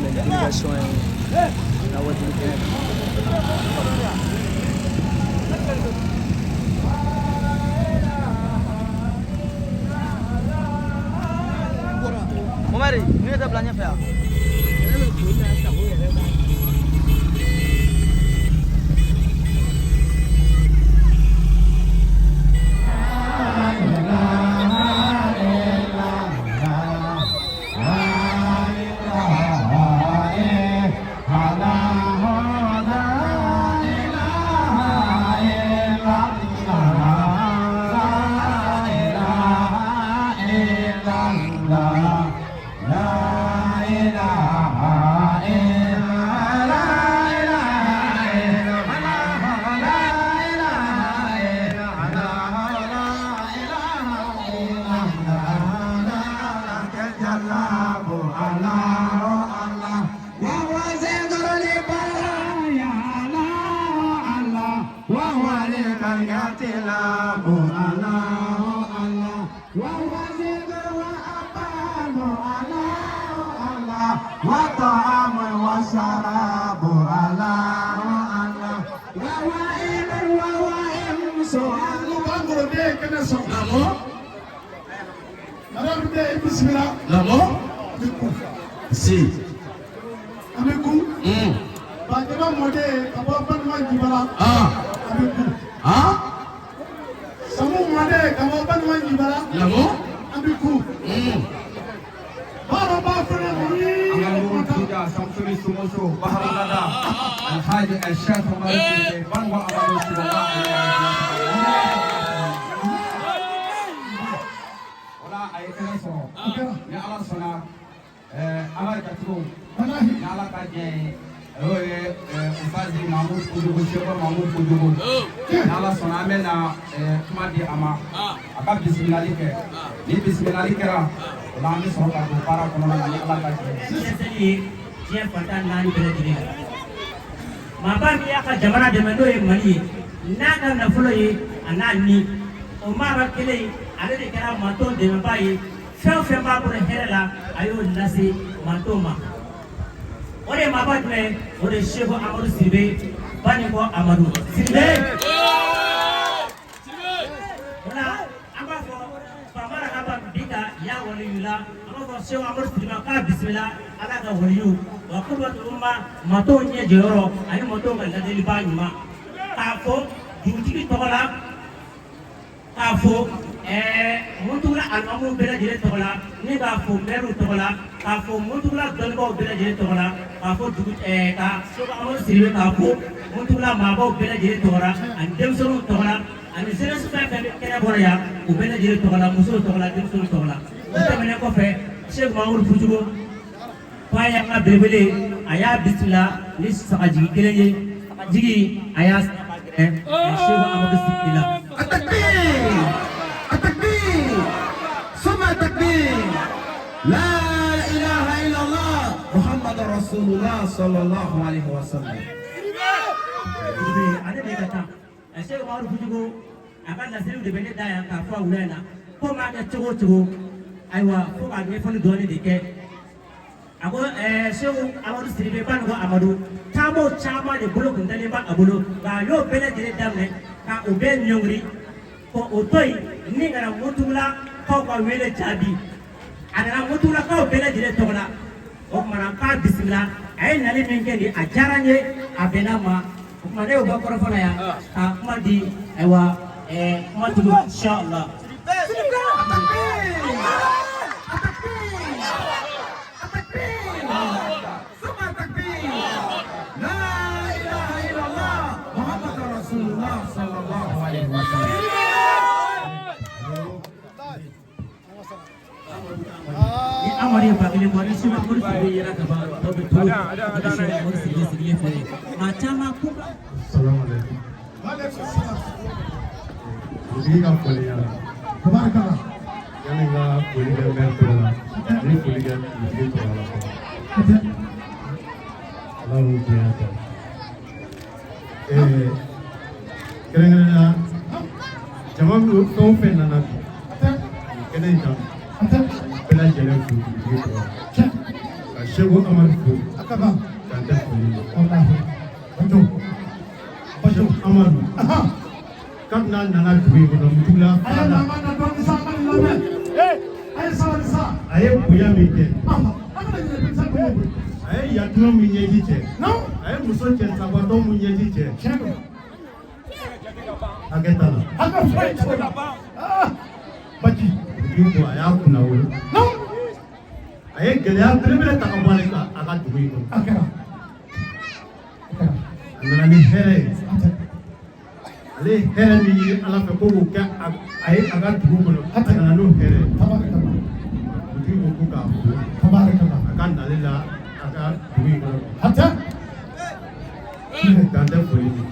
Délégation ye na wajuli kɛnɛ kan. Momari, ni tɛ bila ɲɛfɛ yan. Si. Amiku. Bajama mɔden ka bɔ Banima Jibala. Amiku. Samu mɔden ka bɔ Banima Jibala. Lamɔ. Amiku. Baara b'a fɛnɛ ni. An ka ɲɔgɔn jija Samsuri Somoso Baharalada Alhaji Al-Sheikh Umar Sidibe Banwa Amadu Sidibe. Wala a ye kɛnɛ sɔrɔ. Ni Ala sɔnna ala ka cogo ni ala ka jɛ ye o ye Usazi Mahmoud Kojogo Seko Mahmoud Kojogo ni ala sɔnna an bɛ na kuma di a ma a ka bisimilali kɛ ni bisimilali kɛra o la an bɛ sɔrɔ ka don baara kɔnɔna na ni ala ka jɛ ye. Diɲɛ seli ye diɲɛ fantan naani bɛɛ lajɛlen ye. Maaba min y'a ka jamana dɛmɛ n'o ye Mali ye n'a ka nafolo ye a n'a ni o maaba kelen ale de kɛra mantɔn dɛmɛbaa ye. Fɛn o fɛn b'a bolo hɛrɛ la a y'o lase mantɔn ma. O de ye maaba jumɛn ye? O de ye Seku Amadu Sidibe Banikɔ Amadu Sidibe. O la an b'a fɔ faama rahaba bika ya waliyula an b'a fɔ Seku Amadu Sidibe k'a bisimila Ala ka waliyu wa kurubatu umma mantɔnw ɲɛ jɔyɔrɔ ani mantɔnw ka ladiliba ɲuman k'a fɔ dugutigi tɔgɔ la k'a fɔ Muntugula alimamuw bɛɛ lajɛlen tɔgɔ la ne b'a fɔ mɛriw tɔgɔ la k'a fɔ Muntugula dɔnnibaaw bɛɛ lajɛlen tɔgɔ la k'a fɔ dugu ka Seku Amadu Sidibe k'a fɔ Muntugula maabaw bɛɛ lajɛlen tɔgɔ la ani denmisɛnninw tɔgɔ la ani jeunesse fɛn fɛn bɛ kɛnɛ kɔnɔ yan u bɛɛ lajɛlen tɔgɔ la musow tɔgɔ la denmisɛnninw tɔgɔ la. O tɛmɛnen kɔfɛ Seku Mamadu Fujugo k'a y'an ka belebele a y'a bisimila ni sagajigi kelen ye sagajigi a y'a Seku Amadu Sidibe la. التكبير التكبير ثم التكبير لا إله إلا الله محمد رسول الله صلى الله عليه وسلم. Ale de ka kan Seku Mamadu Fujugo a ka laseliw de bɛ ne da yan k'a fɔ a wula in na ko maa kɛ cogo o cogo ayiwa fo ka ɲɛfɔli dɔɔni de kɛ. A ko Seku Amadu Sidibe Banikɔ Amadu taamaw caman de bolo kun dalen b'a bolo nka a y'o bɛɛ lajɛlen daminɛ ka o bɛɛ ɲɔngiri ko o to yen ni ka na Muntugula Mutugulakaw ka wele jaabi. A nana Mutugulakaw bɛɛ lajɛlen tɔgɔ la. O tuma na k'a bisimila, a ye nali min kɛ nin, a diyara n ye, a bɛnna n ma. O tuma ne y'o bɔ kɔrɔfɔ la yan ka kuma di, ayiwa, kuma tugu inshallah. Ni Amadu ye ba kelen bɔ, ni Seba Mori Sidibe yera ka ban, tɔ bɛ to o de. Seba Mori Sidibe sigilen filɛ nin ye, maa caman ko. Salamu alaikum. Waaleykum salam. Dugutigi ka foli yala. Tabarakala. Yanni n ka foli kɛ maire tɔgɔ la, n bɛ foli kɛ dugutigi tɔgɔ la fɔlɔ. Ala b'o bonya ta. Kɛrɛnkɛrɛnnenya la, jama min fɛn o fɛn nana bi nin kɛnɛ in kan, bɛɛ lajɛlen fo dugutigi tɔgɔ la. Ka Seko Amadu fo. K'an tɛ foli ma. Seko Amadu. Kabini a nana dugu in kɔnɔ, Mutugula fana, a ye bonya min kɛ, a ye yatimɛ min ɲɛji cɛ, a ye muso cɛ sabatɔ min ɲɛji cɛ, hakɛ t'a la. Dugutigi ko a y'a kunna wolo, a ye gɛlɛya belebele ta ka bɔ ale kan a ka dugu in kɔnɔ. A nana ni hɛrɛ ye. Ale ye hɛrɛ min ɲini Ala fɛ ko k'o kɛ a ye a ka dugu kɔnɔ, a nana n'o hɛrɛ ye. Dugutigi ko ko k'a fo a ka nali la a ka dugu in kɔnɔ. Dan tɛ foli min.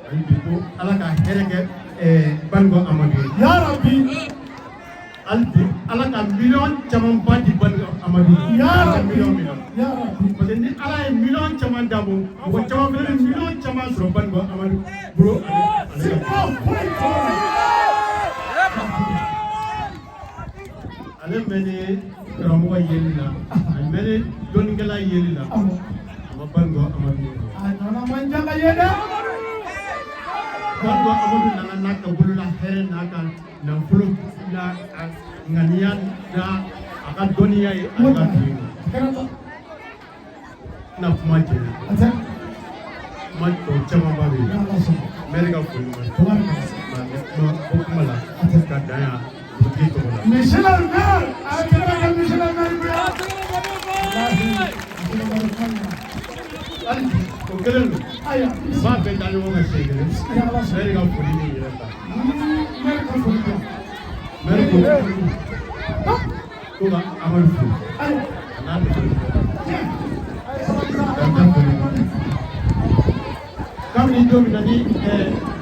Hali bi ko Ala ka hɛrɛ kɛ Banikɔ Amadu ye. Ya Rabbi. Hali bi Ala ka miliyɔn camanba di Banikɔ Amadu. Ya Rabbi. Miliyɔn miliyɔn. Ya Rabbi. Parce que ni Ala ye miliyɔn caman d'a ma, mɔgɔ caman fana bɛ miliyɔn caman sɔrɔ Banikɔ Amadu bolo ale ka. Ale mɛnni karamɔgɔ yeli la, a mɛnni dɔnnikɛla yeli la, a ma Banikɔ Amadu ye. A nana man janga ye dɛ. Banikɔ Amadu nana n'a ka bolola hɛrɛ n'a ka nafolo n'a a ŋaniya n'a a ka dɔnniya ye ale ka dugu in kɔnɔ. N na kuma jɛya, kuma tɔ camanba bɛ yen. Mɛri ka foli ma ye. Nka n bɛ kuma bɔ kuma la ka dan yan dugutigi tɔgɔ la. Monsieur le maire, a ye tɛgɛ kɛ monsieur le maire bonya. Hali bi o kɛlen don. Ayiwa. N b'a bɛɛ da ɲɔgɔn kan siɲɛ kelen. Mɛri ka foli ni yɛrɛ ta. Mɛri ka foli kɛ. Mɛri ko ka Amadu fo. A n'a muso. Dan tɛ foli ma. Kabini don min na ni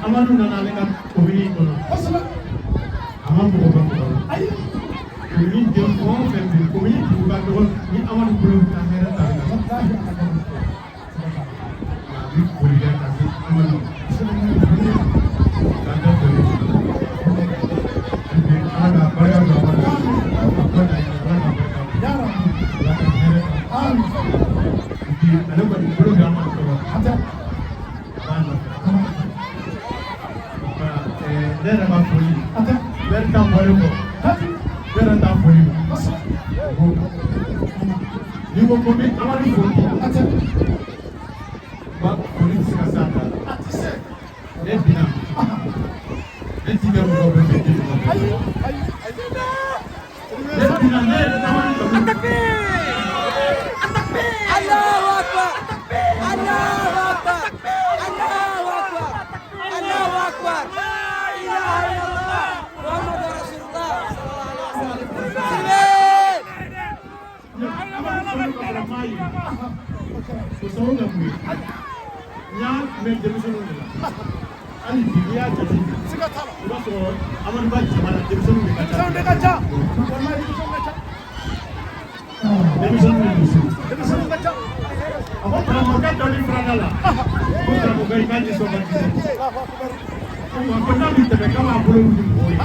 Amadu nana ale ka komini in kɔnɔ, a ma mɔgɔ bɛ mɔgɔ la. Komini den fɛn o fɛn bɛ yen, komini dugu ka dɔgɔ ni Amadu bolo ka hɛrɛ ta la. A bɛ foli kɛ ka se Amadu ma. Dan tɛ foli ma. Ala ka barika don Amadu la. Ala ka barika don. Ala ka hɛrɛ ta. Bi ale kɔni bolo bɛ Amadu tɔgɔ la. A b'a nɔfɛ. Ne yɛrɛ ka foli, mɛri ta bɔlen kɔ, ne yɛrɛ ta foli ma. N'i ko ko n bɛ Amadu fo bi, ba foli tɛ se ka s'a dan na. Ne binna, ne ti kɛ mɔgɔ bɛɛ fɛ, ne mɔgɔ bɛɛ fɛ. Ne binna, ne ye Amadu kanu. Allahu Akbar! Allahu Akbar! Allahu Akbar! Allahu Akbar! La ilaha illallah! Muhammadur Rasulullah sallallahu alaihi wasallam. Sidibe! Amadu kanu ka sɔrɔ n m'a ye. O sababu kɛ mun ye? N y'a mɛn denmisɛnninw de la. Hali bi n'i y'a jateminɛ, i b'a sɔrɔ Amadu ka jama la denmisɛnninw de ka ca. Denmisɛnninw de ka ca. Walayi denmisɛnninw ka ca. Denmisɛnninw de don so. Denmisɛnninw ka ca. A ko karamɔgɔkɛ dɔ ni furada la. Ko karamɔgɔkɛ i k'a nisɔn ka di. Ko wa ko n'a bɛ tɛmɛ k'a b'a bolo wuli mɔgɔw ye.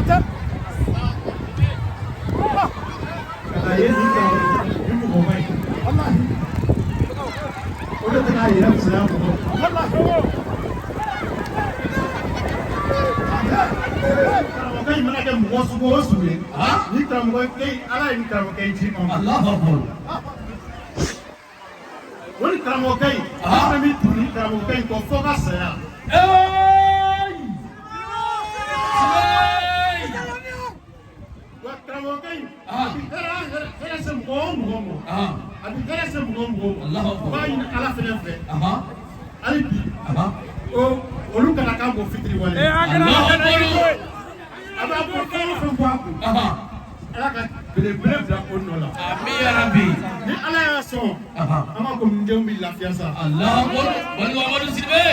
Ka na ye nin karamɔgɔ nin mɔgɔba in. O de tɛ k'a yɛrɛ fisaya mɔgɔ ma. Karamɔgɔkɛ karamɔgɔkɛ in mana kɛ mɔgɔ sugu o sugu ye, ni karamɔgɔkɛ in, Ala ye nin karamɔgɔkɛ in ci anw ma. Allahu akbar. O ni karamɔgɔkɛ in, an fana bɛ tugu ni karamɔgɔkɛ in kɔ fo ka saya. Hey! Wa karamɔgɔkɛ in, a bɛ hɛrɛ hɛrɛ se mɔgɔ o mɔgɔ ma, a bɛ hɛrɛ se mɔgɔ o mɔgɔ ma. Allahu akbar. U b'a ɲini Ala fana fɛ hali bi, o olu kana k'an bɔ fitiri wale. Allahu akbar. A b'a bɔ fɛn o fɛn bɔ a kun, Ala ka belebele bila o nɔ la. Amin ya Rabbi. Ni Ala y'a sɔn, an ka kominidenw bɛ lafiya sa. Allahu akbar. Bani Amadu Sidibe.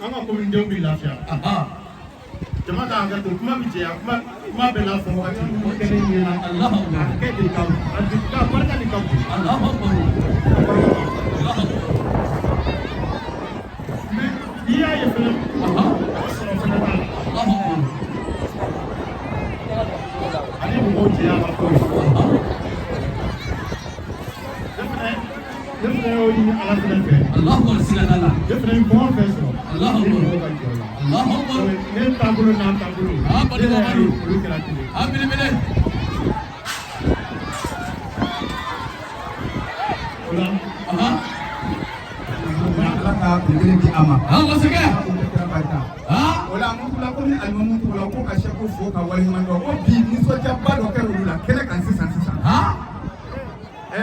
An ka kominidenw bɛ lafiya. Jama ka hakɛ to, kuma bɛ jɛya, kuma kuma bɛɛ n'a fɔ wagati. O kɛlen ɲɛna. Allahu akbar. A kɛ de ka bon, a de ka barika de ka bon. Allahu akbar. Allahu akbar. Mais n'i y'a ye fɛnɛ, o sɔrɔ fɛnɛ t'a la. Allahu akbar. Ani mɔgɔw jɛya ka ko ye. Ne fɛnɛ y'o ɲini Ala fɛnɛ fɛ. Allahu akbar, siga t'a la. Ne fɛnɛ ye fɛn o fɛn sɔrɔ, Allahu ni akbar. mɔgɔw ka jɛ o la. Allahu akbar. Ne taabolo n'an taabolo, Bani ne yɛrɛ y'a ye Amadu. olu kɛra kelen ye. Belebele. O la, Ala ka belebele di a ma. Masakɛ. O la Mutula ko ni alimamu tugula ko ka seko fo ka waleɲuman dɔn ko bi nisɔndiyaba dɔ kɛra olu la kɛnɛ kan sisan sisan.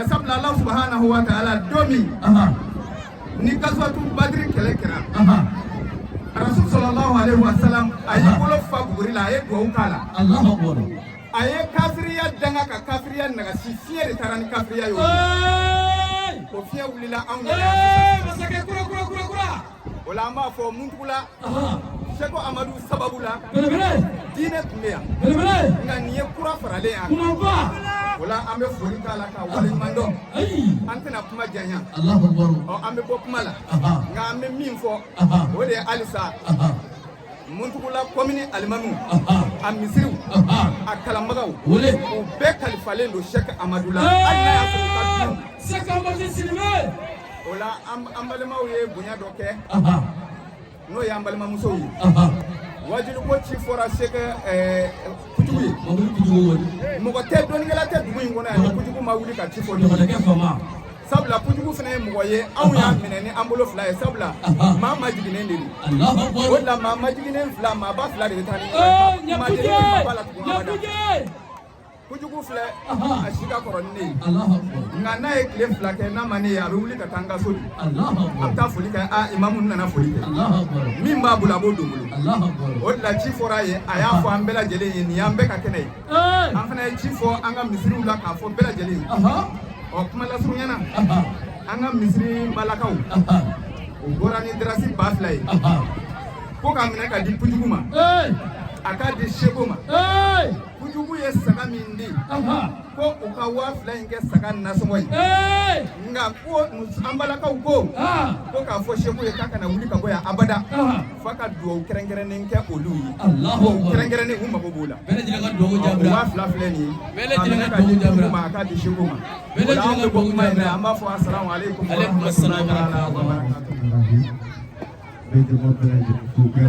Sabula Ala subahanahu wa ta'ala don min ni gazwatu Badiri kɛlɛ kɛra, Rasul sallallahu alaihi wa sallam a y'i bolo fa buguri la, a ye duwawu k'a la. Allahu akbar. A ye kafiriya danga ka kafiriya nagasi, fiɲɛ de taara ni kafiriya ye. O fiɲɛ wulila anw ɲɛna yan sisan. Masakɛ kura kura kura kura. O la an b'a fɔ Muntugula, Seko Amadu sababu la, Belebele. diinɛ tun bɛ yan. Belebele. Nka nin ye kura faralen ye a kan. Kumaba. O la an bɛ foli k'a la ka waleɲuman dɔn. An tɛna kuma janya. Allahu akbar. Ɔ, an bɛ bɔ kuma la. Nka an bɛ min fɔ, o de ye halisa Muntugula komini alimamiw, a misiriw, a kalanbagaw, u bɛɛ kalifalen don Sɛki Amadu la. Hali n'a y'a sɔrɔ u ka dun. Sɛki Amadu Sidibe. O la an balimaw ye bonya dɔ kɛ, n'o y'an balimamusow ye. Wajuliko ci fɔra Sɛki Kujugu ye. Mɔgɔ tɛ, dɔnnikɛla tɛ dugu in kɔnɔ yan ni Kujugu ma wuli ka ci fɔ. Sabula Kujugu fana ye mɔgɔ ye, anw y'a minɛ ni an bolo fila ye, sabula maa majiginnen de don. O de la maa majiginnen fila, maaba fila de bɛ taa ni ɲɔgɔn ye. Maa deli maaba la tugun abada. Kujugu filɛ, a si ka kɔrɔ ni ne ye. Nka n'a ye tile 2 kɛ n'a ma ne ye, a bɛ wuli ka taa n ka so de. A bɛ taa foli kɛ, a imamu nana foli kɛ. Min b'a bolo, a b'o don bolo. O de la ci fɔra a ye, a y'a fɔ an bɛɛ lajɛlen ye, nin y'an bɛɛ ka kɛnɛ ye. An fana ye ci fɔ an ka misiriw la k'a fɔ bɛɛ lajɛlen ye. Ɔ, kuma lasurunya na, an ka misiri balakaw, u bɔra ni darasi 2000 ye ko k'a minɛ ka di Kujugu ma, a k'a di Seko ma. Kujugu ye saga min di, ko u ka 2000 in kɛ saga nasɔngɔ ye. Nka ko an balakaw ko k'a fɔ Seko ye k'a kana wuli ka bɔ yan abada, f'a ka duwawu kɛrɛnkɛrɛnnen kɛ olu ye. Duwawu kɛrɛnkɛrɛnnen, u mago b'o la. O 2000 filɛ nin ye, a minɛ ka di Kujugu ma, a k'a di Seko ma. O la an bɛ bɔ kuma in na, an b'a fɔ asalamu aleykum wa rahmatulahi taala wa barakatuhu. Bɛ jama bɛɛ lajɛlen fo k'u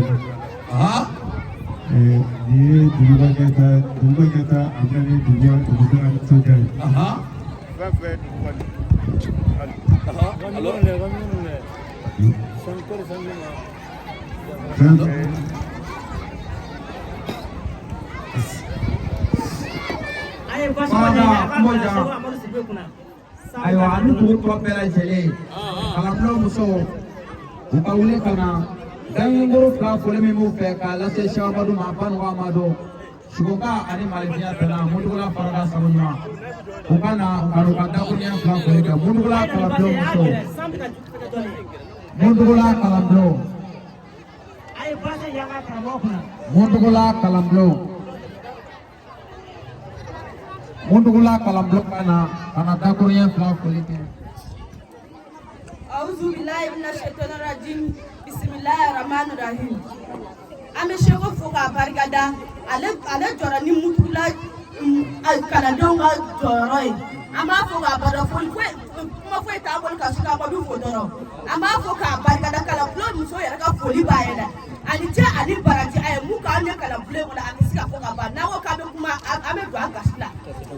nin ye duguba kɛta, duguba kɛta, a bɛ ni duguba dugudenw ka nisɔndiya ye. Fɛn fɛn duguba fɛn fɛn. A ye basi ma ɲɛ, a k'a bila Seko Amadu Sidibe kunna. Ayiwa, ani dugu tɔ bɛɛ lajɛlen, kalanbulon musow, u ka wuli ka na dangengoro 2 foli min b'u fɛ k'a lase Sɛki Amadu ma, Banuga Amadu Sugoka ani Malifiya tɛna Mutugula farada sago ɲuman, u ka na ka n'u ka dakuruɲɛ 2 foli kɛ Mutugula kalanbulon musow. Mutugula kalanbulon. A ye basi yaga karamɔgɔ kunna. Mutugula kalanbulon. Mutugula kalanbulon ka na ka na dakuruɲɛ 2 foli kɛ. Auzu billahi minash shaitanir rajim. Bismillahir rahmanir rahim. An bɛ Seko fo k'a barikada. Ale jɔra ni Mutugula kalandenw ka jɔyɔrɔ ye. An b'a fo k'a barika foli foyi kuma foyi t'an bolo ka Sɛki Amadu fo dɔrɔn. An b'a fo k'a barikada kalanbulon muso yɛrɛ ka foli b'a ye dɛ. Ani cɛ ani baraji a ye mun k'an ye kalanbulon kɔnɔ a tɛ se ka fɔ ka ban. N'an ko k'an bɛ kuma an bɛ don an gasi la.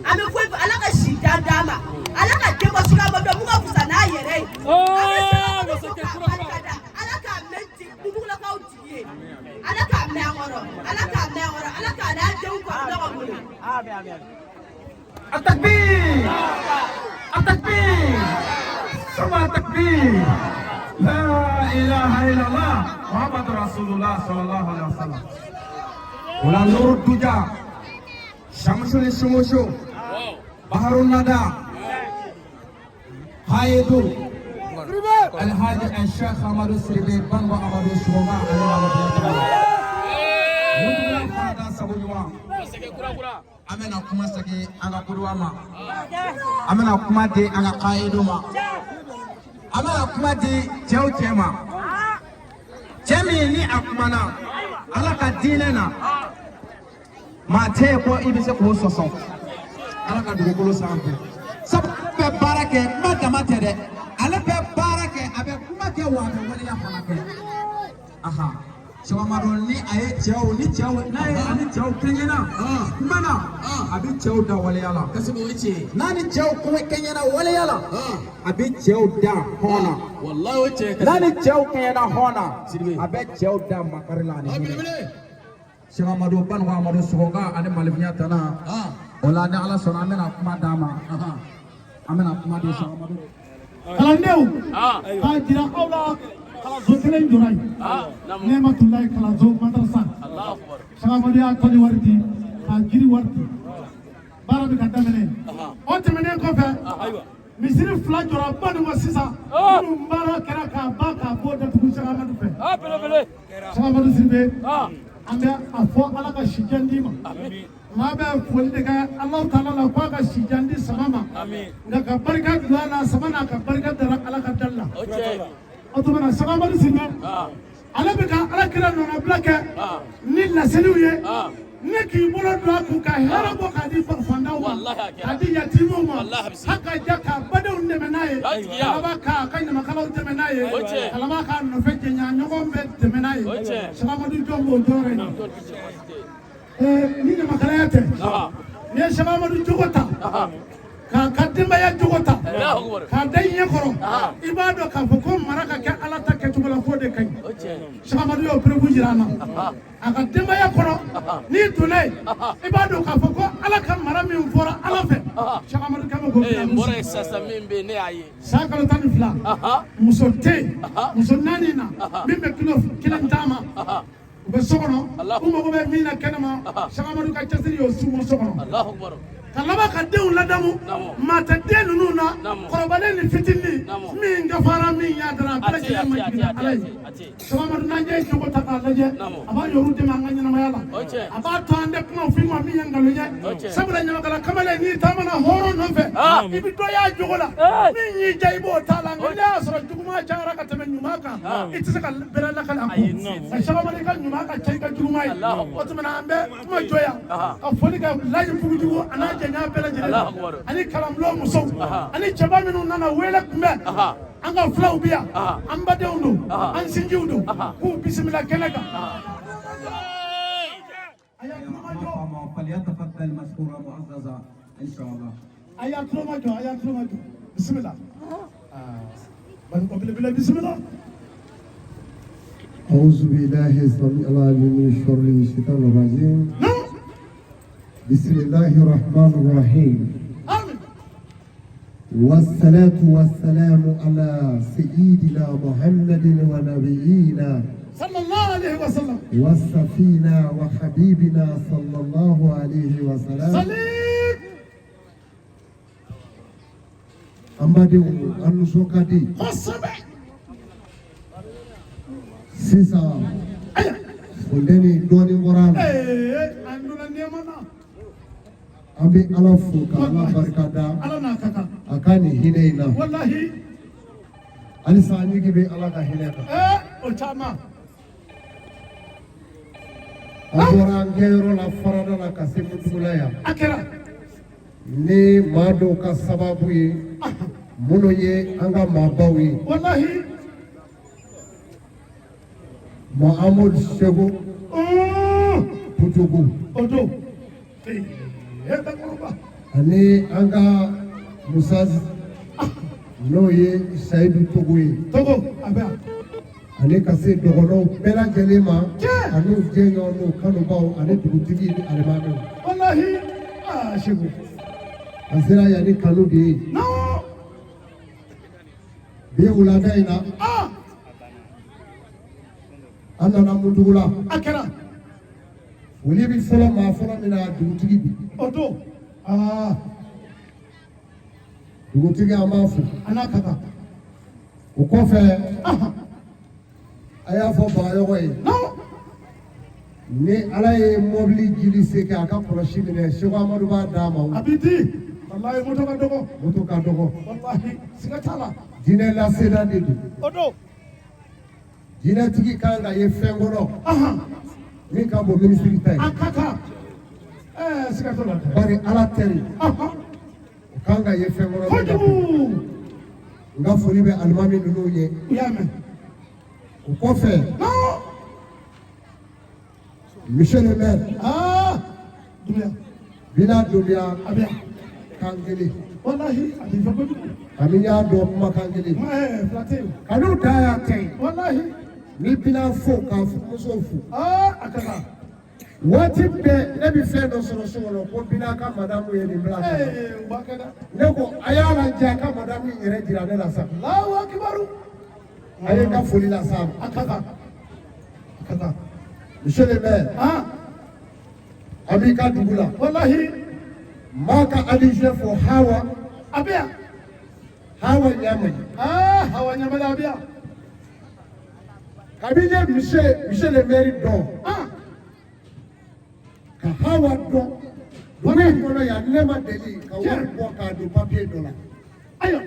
An bɛ foyi fɔ Ala ka si jan d'an ma. Ala ka den bɔ Sɛki Amadu mun ka fisa n'a yɛrɛ ye. An bɛ Sɛki Amadu fo k'a barikada. Ala k'a mɛn Mutugulakaw jigi ye. Ala k'a mɛn an kɔrɔ. Ala k'a mɛn an kɔrɔ. Ala k'a n'a denw kɔrɔ ɲɔgɔn bolo. التكبير التكبير ثم التكبير لا إله إلا الله محمد رسول الله صلى الله عليه وسلم ولا نور الدجى شمس الشموس بحر الندى قائد الحاج الشيخ أحمد السربي بانغو أحمد الشغما an bɛna kuma segin an ka kuduwa ma, an bɛna kuma di an ka kayidu ma, an bɛna kuma di cɛw cɛ ma, cɛ min ni a kumana Ala ka diinɛ na, maa tɛ yen ko i bɛ se k'o sɔsɔ Ala ka dugukolo sanfɛ. Sabu ale bɛ baara kɛ, kuma dama tɛ dɛ, ale bɛ baara kɛ, a bɛ kuma kɛ, wa a bɛ waleya fana kɛ. Aha. Sɛki Amadu ni a ye cɛw ni cɛw n'a ye ani cɛw kɛɲɛna kuma na, a bɛ cɛw da waleya la. N'a ni cɛw kɛɲɛna waleya la, a bɛ cɛw da hɔn na. N'a ni cɛw kɛɲɛna hɔn na, a bɛ cɛw da makari la ani hinɛ. Sɛki Amadu Banugu Amadu Sogoka ani Malifinya tana o la, ni Ala sɔnna an bɛna kuma d'a ma, an bɛna kuma di Sɛki Amadu. Kalandenw k'a jira aw la kalanso kelen jɔra yen, Nɛmatulayi kalanso madarasa. Sɛki Amadu y'a tɔli wari di k'a jiri wari di, baara bɛ ka daminɛ. O tɛmɛnen kɔfɛ, misiri 2 jɔra Banugu sisan, minnu baara kɛra k'a ban k'a bɔ datugu Sɛki Amadu fɛ. Sɛki Amadu Sidibe, an bɛ a fɔ Ala ka si jan d'i ma. Maa bɛ foli de kɛ Alahu taala la k'a ka si jan di sama ma, nka ka barika don a la, sama n'a ka barika dara Ala ka dali la. O tuma na Sɛki Amadu Sidibe, ale bɛ ka Ala kira nɔnabila kɛ ni laseliw ye, ne k'i bolo don a kun ka hɛrɛ bɔ k'a di fantanw ma, k'a di yatiimew ma, hali ka ja k'a badenw dɛmɛ n'a ye, ka laban k'a ka ɲamakalaw dɛmɛ n'a ye, ka laban k'a nɔfɛ jɛɲa ɲɔgɔn bɛɛ dɛmɛ n'a ye. Sɛki Amadu jɔn b'o jɔyɔrɔ in na. Ni ɲamakalaya tɛ, n'i ye Sɛki Amadu jogo ta k'a ka denbaya jogo ta k'a da i ɲɛ kɔrɔ, i b'a dɔn k'a fɔ ko mara ka kɛ Ala ta kɛcogo la, k'o de ka ɲi. Sɛki Amadu y'o preuve jira an na a ka denbaya kɔnɔ. N'i donna yen, i b'a dɔn k'a fɔ ko Ala ka mara min fɔra Ala fɛ, Sɛki Amadu kan bɛ k'o bila muso. San kalo 12, muso tɛ yen, muso 4 na min bɛ kilo kelen d'a ma, u bɛ so kɔnɔ, u mago bɛ min na kɛnɛma, Sɛki Amadu ka cɛsiri y'o s'u ma so kɔnɔ. Ka laban ka denw ladamu, maa tɛ den ninnu na, kɔrɔbalen ni fitinin, min gafara min y'a dara, a bɛɛ lajɛlen ma jiginna Ala ye. Sɛki Amadu, n'an ye jogo ta k'a lajɛ, a b'a yɔrɔ dɛmɛ an ka ɲɛnamaya la, a b'a to an tɛ kuma f'i ma min ye nkalon ye. Sabula ɲamakala kamalen, n'i taamana hɔrɔn nɔfɛ, i bɛ dɔ y'a jogo la min y'i diya, i b'o t'a la. Nka n'a y'a sɔrɔ juguman cayara ka tɛmɛ ɲuman kan, i tɛ se ka bɛrɛ lakali a kun. Nka Sɛki Amadu, i ka ɲuman ka ca i ka juguman ye. O tuma na an bɛ kuma jɔ yan ka foli kɛ Laji Fugujugu a n'a jɛɲɔgɔn bɛɛ lajɛlen, ani kalanbulon musow ani cɛba minnu nana wele kunbɛn. An ka filaw bɛ yan, an badenw don, an sinjiw don, k'u bisimila kɛnɛ kan. فليتفضل مشكورا معززا ان شاء الله. A y'a tulo ma jɔ, a y'a tulo ma jɔ. Bisimila Banikɔ belebele, bisimila. أعوذ بالله السميع العليم من شر الشيطان الرجيم. بسم الله الرحمن الرحيم. آمين. والصلاة والسلام على سيدنا محمد ونبينا صلى الله عليه وسلم والسفينة وحبيبنا صلى الله عليه وسلم. صليب. An badenw, an nisɔn ka di. Kosɛbɛ. Sisan funteni dɔɔnin bɔra a la. An donna nɛɛma na. An bɛ Ala fo ka Ala barika da. Ala n'a ka kan. A ka nin hinɛ in na. Walahi. Halisa an jigi bɛ Ala ka hinɛ kan. O caman. An bɔra an kɛyɔrɔ la farada la ka se Mutugula yan. A kɛra. Ni maa dɔw ka sababu ye minnu ye an ka maabaw ye. Walahi. Mahamudu Segu Pujugu. O don. Ani an ka Musa n'o ye Sayidu Togo ye. Togo a bɛ yan. Ani ka se dɔgɔnɔw bɛɛ lajɛlen ma. Ani u jɛɲɔgɔn n'u kanubaw ani dugutigi ni alimamiw. Walahi aa Segu. An sera yan ni kanu de ye. Bi wulada in na. An nana Muntugula. A kɛra. Foli bɛ fɔlɔ maa fɔlɔ min na dugutigi bi. O don. Aa. Dugutigi an b'a fo. A n'a ka kan. O kɔfɛ. A y'a fɔ Bagayɔgɔ ye. Ni Ala ye mɔbili jili se kɛ a ka kɔlɔsi minɛ Seko Amadu b'a d'a ma. A b'i di. Walahi moto ka dɔgɔ. Moto ka dɔgɔ. Walahi siga t'a la. Diinɛ laseda de don. O don. Diinɛtigi kan ka ye fɛn kɔnɔ. Min ka bon minisiri ta ye. A ka kan. Ɛɛ siga t'o la dɛ. Bari Ala teri. O kan ka ye fɛn kɔnɔ. Kojugu. N ka foli bɛ alimami ninnu ye. U y'a mɛn. O kɔfɛ. Monsieur le maire. Aa. Dunbiya. Bina Dunbiya. A bɛ yan. Kan kelen. Walahi a b'i fɛ kojugu. Ani y'a dɔn kumakan kelen. Ɛɛ fila tɛ yen. Kanu dan y'a kɛ ye. Walahi. Ni Bina fo k'a furumuso fo. Aa a ka kan. Waati bɛɛ ne bɛ fɛn dɔ sɔrɔ so kɔnɔ ko Bina ka madamu ye nin bila ka na. Ee u b'a kɛ dɛ. Ne ko a y'a lajɛ a ka madamu in yɛrɛ jira ne la sa. Alahu akibaru. A ye n ka foli las'a ma. A ka kan. A ka kan. Monsieur le maire. Ah. An b'i ka dugu la. Walahi. Maa ka adjoint fo Hawa. A bɛ yan. Hawa Ɲamani. Aa Hawa Ɲamani a bɛ yan. Kabini ne monsieur le maire dɔn. Ah. Ka Hawa dɔn. Dugu in kɔnɔ yan ne ma deli ka wari bɔ k'a don papier dɔ la. Ayiwa.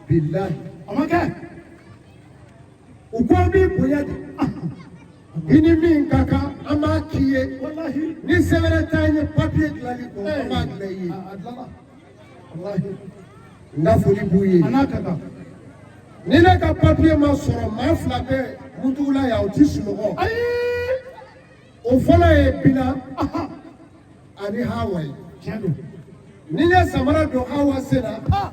Bilahi. A ma kɛ. U ko an b'i bonya de. I ni min ka kan an b'a k'i ye. Walahi. Ni sɛbɛn t'an ye papier dilanli kɔ an b'a dilan i ye. A dilanna. Walahi. N ka foli b'u ye. A n'a ka kan. Ni ne ka papier ma sɔrɔ maa fila bɛ Muntugula yan o ti sunɔgɔ. Ayi. O fɔlɔ ye Bina ani Hawa ye. Tiɲɛ don. Ni n ye samara don Hawa sen na.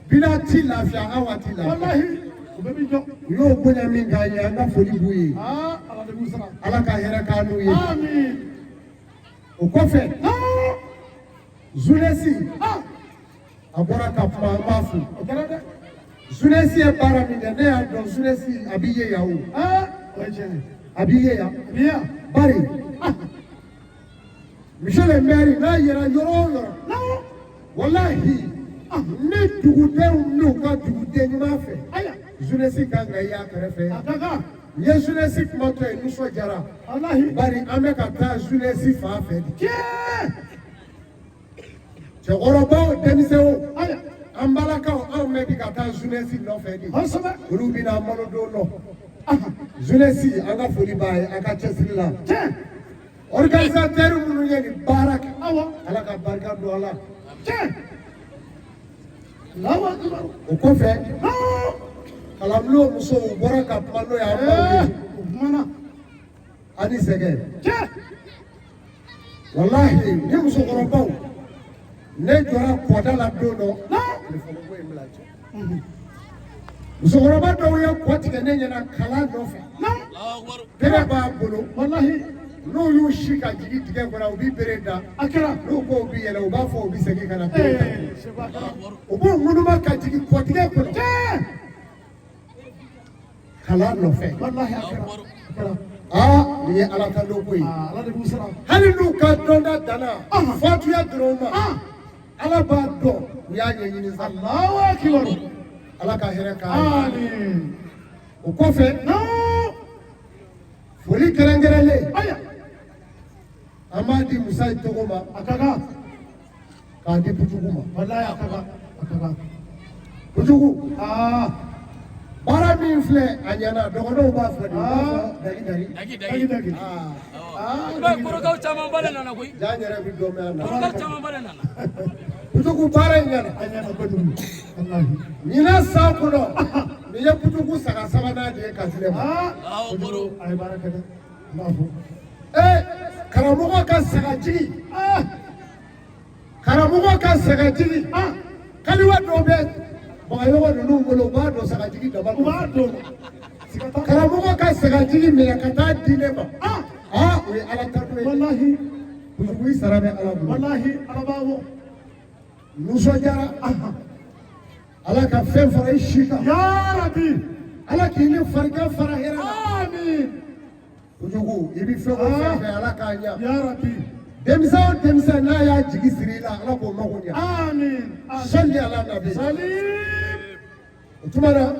Bina ti lafiya Hawa ti lafiya. Walahi. U bɛɛ b'i jɔ. U y'o bonya min k'an ye an ka foli b'u ye. Aa Ala de b'u sara. Ala ka hɛrɛ k'an n'u ye. Amiin. O kɔfɛ. Jeunesse. A bɔra ka kuma an b'a fo. O kɛra dɛ. Jeunesse ye baara min kɛ ne y'a dɔn jeunesse a b'i ye yan o. Aa o ye tiɲɛ ye. A b'i ye yan. A b'i ye yan. Bari. Monsieur le maire n'a yɛrɛ yɔrɔ o yɔrɔ. Walahi. Ni dugudenw n'u ka duguden ɲuman fɛ. Ayiwa. Jeunesse kan ka y'a kɛrɛfɛ A ka kan. N ye jeunesse kumatɔ ye nisɔndiyara. Walahi. Bari an bɛ ka taa jeunesse fan fɛ de. Tiɲɛ. Cɛkɔrɔbaw denmisɛnw. Ayiwa. An balakaw anw bɛɛ bi ka taa jeunesse nɔfɛ de. Kosɛbɛ. Olu bɛna malo don nɔ. Jeunesse an ka foli b'a ye a ka cɛsiri la. Tiɲɛ. Organisateur minnu ye nin baara kɛ. Awɔ. Ala ka barika don a la. Tiɲɛ. Alahu akibaru. O kɔfɛ. Kalanbulon musow u bɔra ka kuma n'o ye an baw ye. O kumana. Ani sɛgɛn. Tiɲɛ. Walahi ni musokɔrɔbaw ne jɔra kɔda la don dɔ. Telefɔni ko in bila cɛ. Musokɔrɔba dɔw ye kɔ tigɛ ne ɲɛna kalan nɔfɛ. Bere b'a bolo. Walahi. N'u y'u si ka jigin dingɛ kɔnɔ u b'i bere da. A kɛra. N'u ko u bɛ yɛlɛ u b'a fɔ u bɛ segin ka na bere ta. Ee Segu a kɛra. U b'u ŋunuma ka jigin kɔtigɛ kɔnɔ. Tiɲɛ. Kalan nɔfɛ. Walahi a kɛra. A kɛra. Aa nin ye Ala ka dɔ ko ye. Aa Ala de b'u sara. Hali n'u ka dɔnda danna fatuya dɔrɔn ma. Ala b'a dɔn u y'a ɲɛɲini sa. Alahu akibaru. Ala ka hɛrɛ k'an ye. Amiin. O kɔfɛ. Foli kɛrɛnkɛrɛnlen. Ayiwa. An b'a di Musa Togo ma. A ka kan. K'a di Pujugu ma. Walahi a ka kan. A ka kan. Pujugu. Aa. Baara min filɛ a ɲɛna dɔgɔnɔw b'a fɔ de, u b'a fɔ dagi dagi. Dagi dagi. Dagi. Aa. I b'a ye korokaw camanba de nana koyi. Ja n yɛrɛ bɛ dɔ mɛn a la. Korokaw camanba de nana. Putuku baara in ɲɛna. A ɲɛna kojugu. Walahi. Ɲinan san kɔnɔ nin ye Putuku saga sabanan de ye ka di ne ma. Allahu akbar. A ye baara kɛ dɛ. N b'a fɔ. Ee karamɔgɔ ka sagajigi. Karamɔgɔ ka sagajigi. Kaliwa dɔ bɛ Bagayɔgɔ ninnu bolo, u b'a dɔn sagajigi daba. U b'a dɔn. Siga t'a la. Karamɔgɔ ka sagajigi minɛ ka taa di ne ma. Aa o ye Ala tanu ye. Walahi. Putuku i sara bɛ Ala bolo. Walahi Ala b'a bɔ. Nisɔndiyara. Ala ka fɛn fara i si kan. Ya Rabbi. Ala k'i ni farigan fara hɛrɛ la. Amin. Kojugu i bɛ fɛn o fɛn fɛ Ala k'a ɲa. Ya Rabbi. Denmisɛn o denmisɛn n'a y'a jigi siri i la Ala k'o mago ɲa. Amin. Sali ala nabi. Salim. O tuma na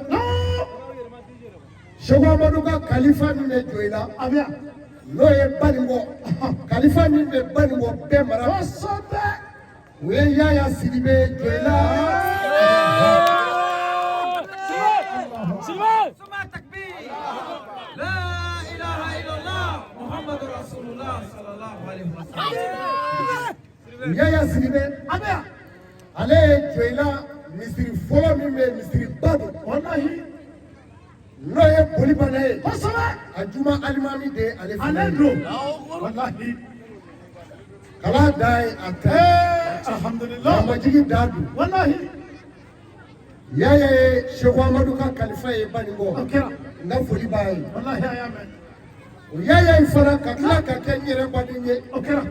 Seko Amadu ka kalifa min bɛ jɔ i la A bɛ yan. n'o ye Banikɔ kalifa min bɛ Banikɔ bɛɛ mara Kosɛbɛ. o ye Yaya Sidibe jɔ i la. Sidibe. لا إله إلا الله محمد رسول الله صلى الله عليه وسلم. Yaya Sidibe A bɛ yan. ale ye Joyila misiri fɔlɔ min bɛ misiriba don Walahi. n'o ye Bolibana ye. Kosɛbɛ. A juma alimami de ye ale fana Ale ye. don. Walahi. Kala da ye a ta ye. Alhamdulillah. Mamajigi da don. Walahi. Yaya ye Seko Amadu ka kalifa ye Banikɔ. O kɛra. N ka foli b'a ye. Walahi a y'a mɛn. O Yaya in fana ka tila ka kɛ n yɛrɛ baden ye. O kɛra.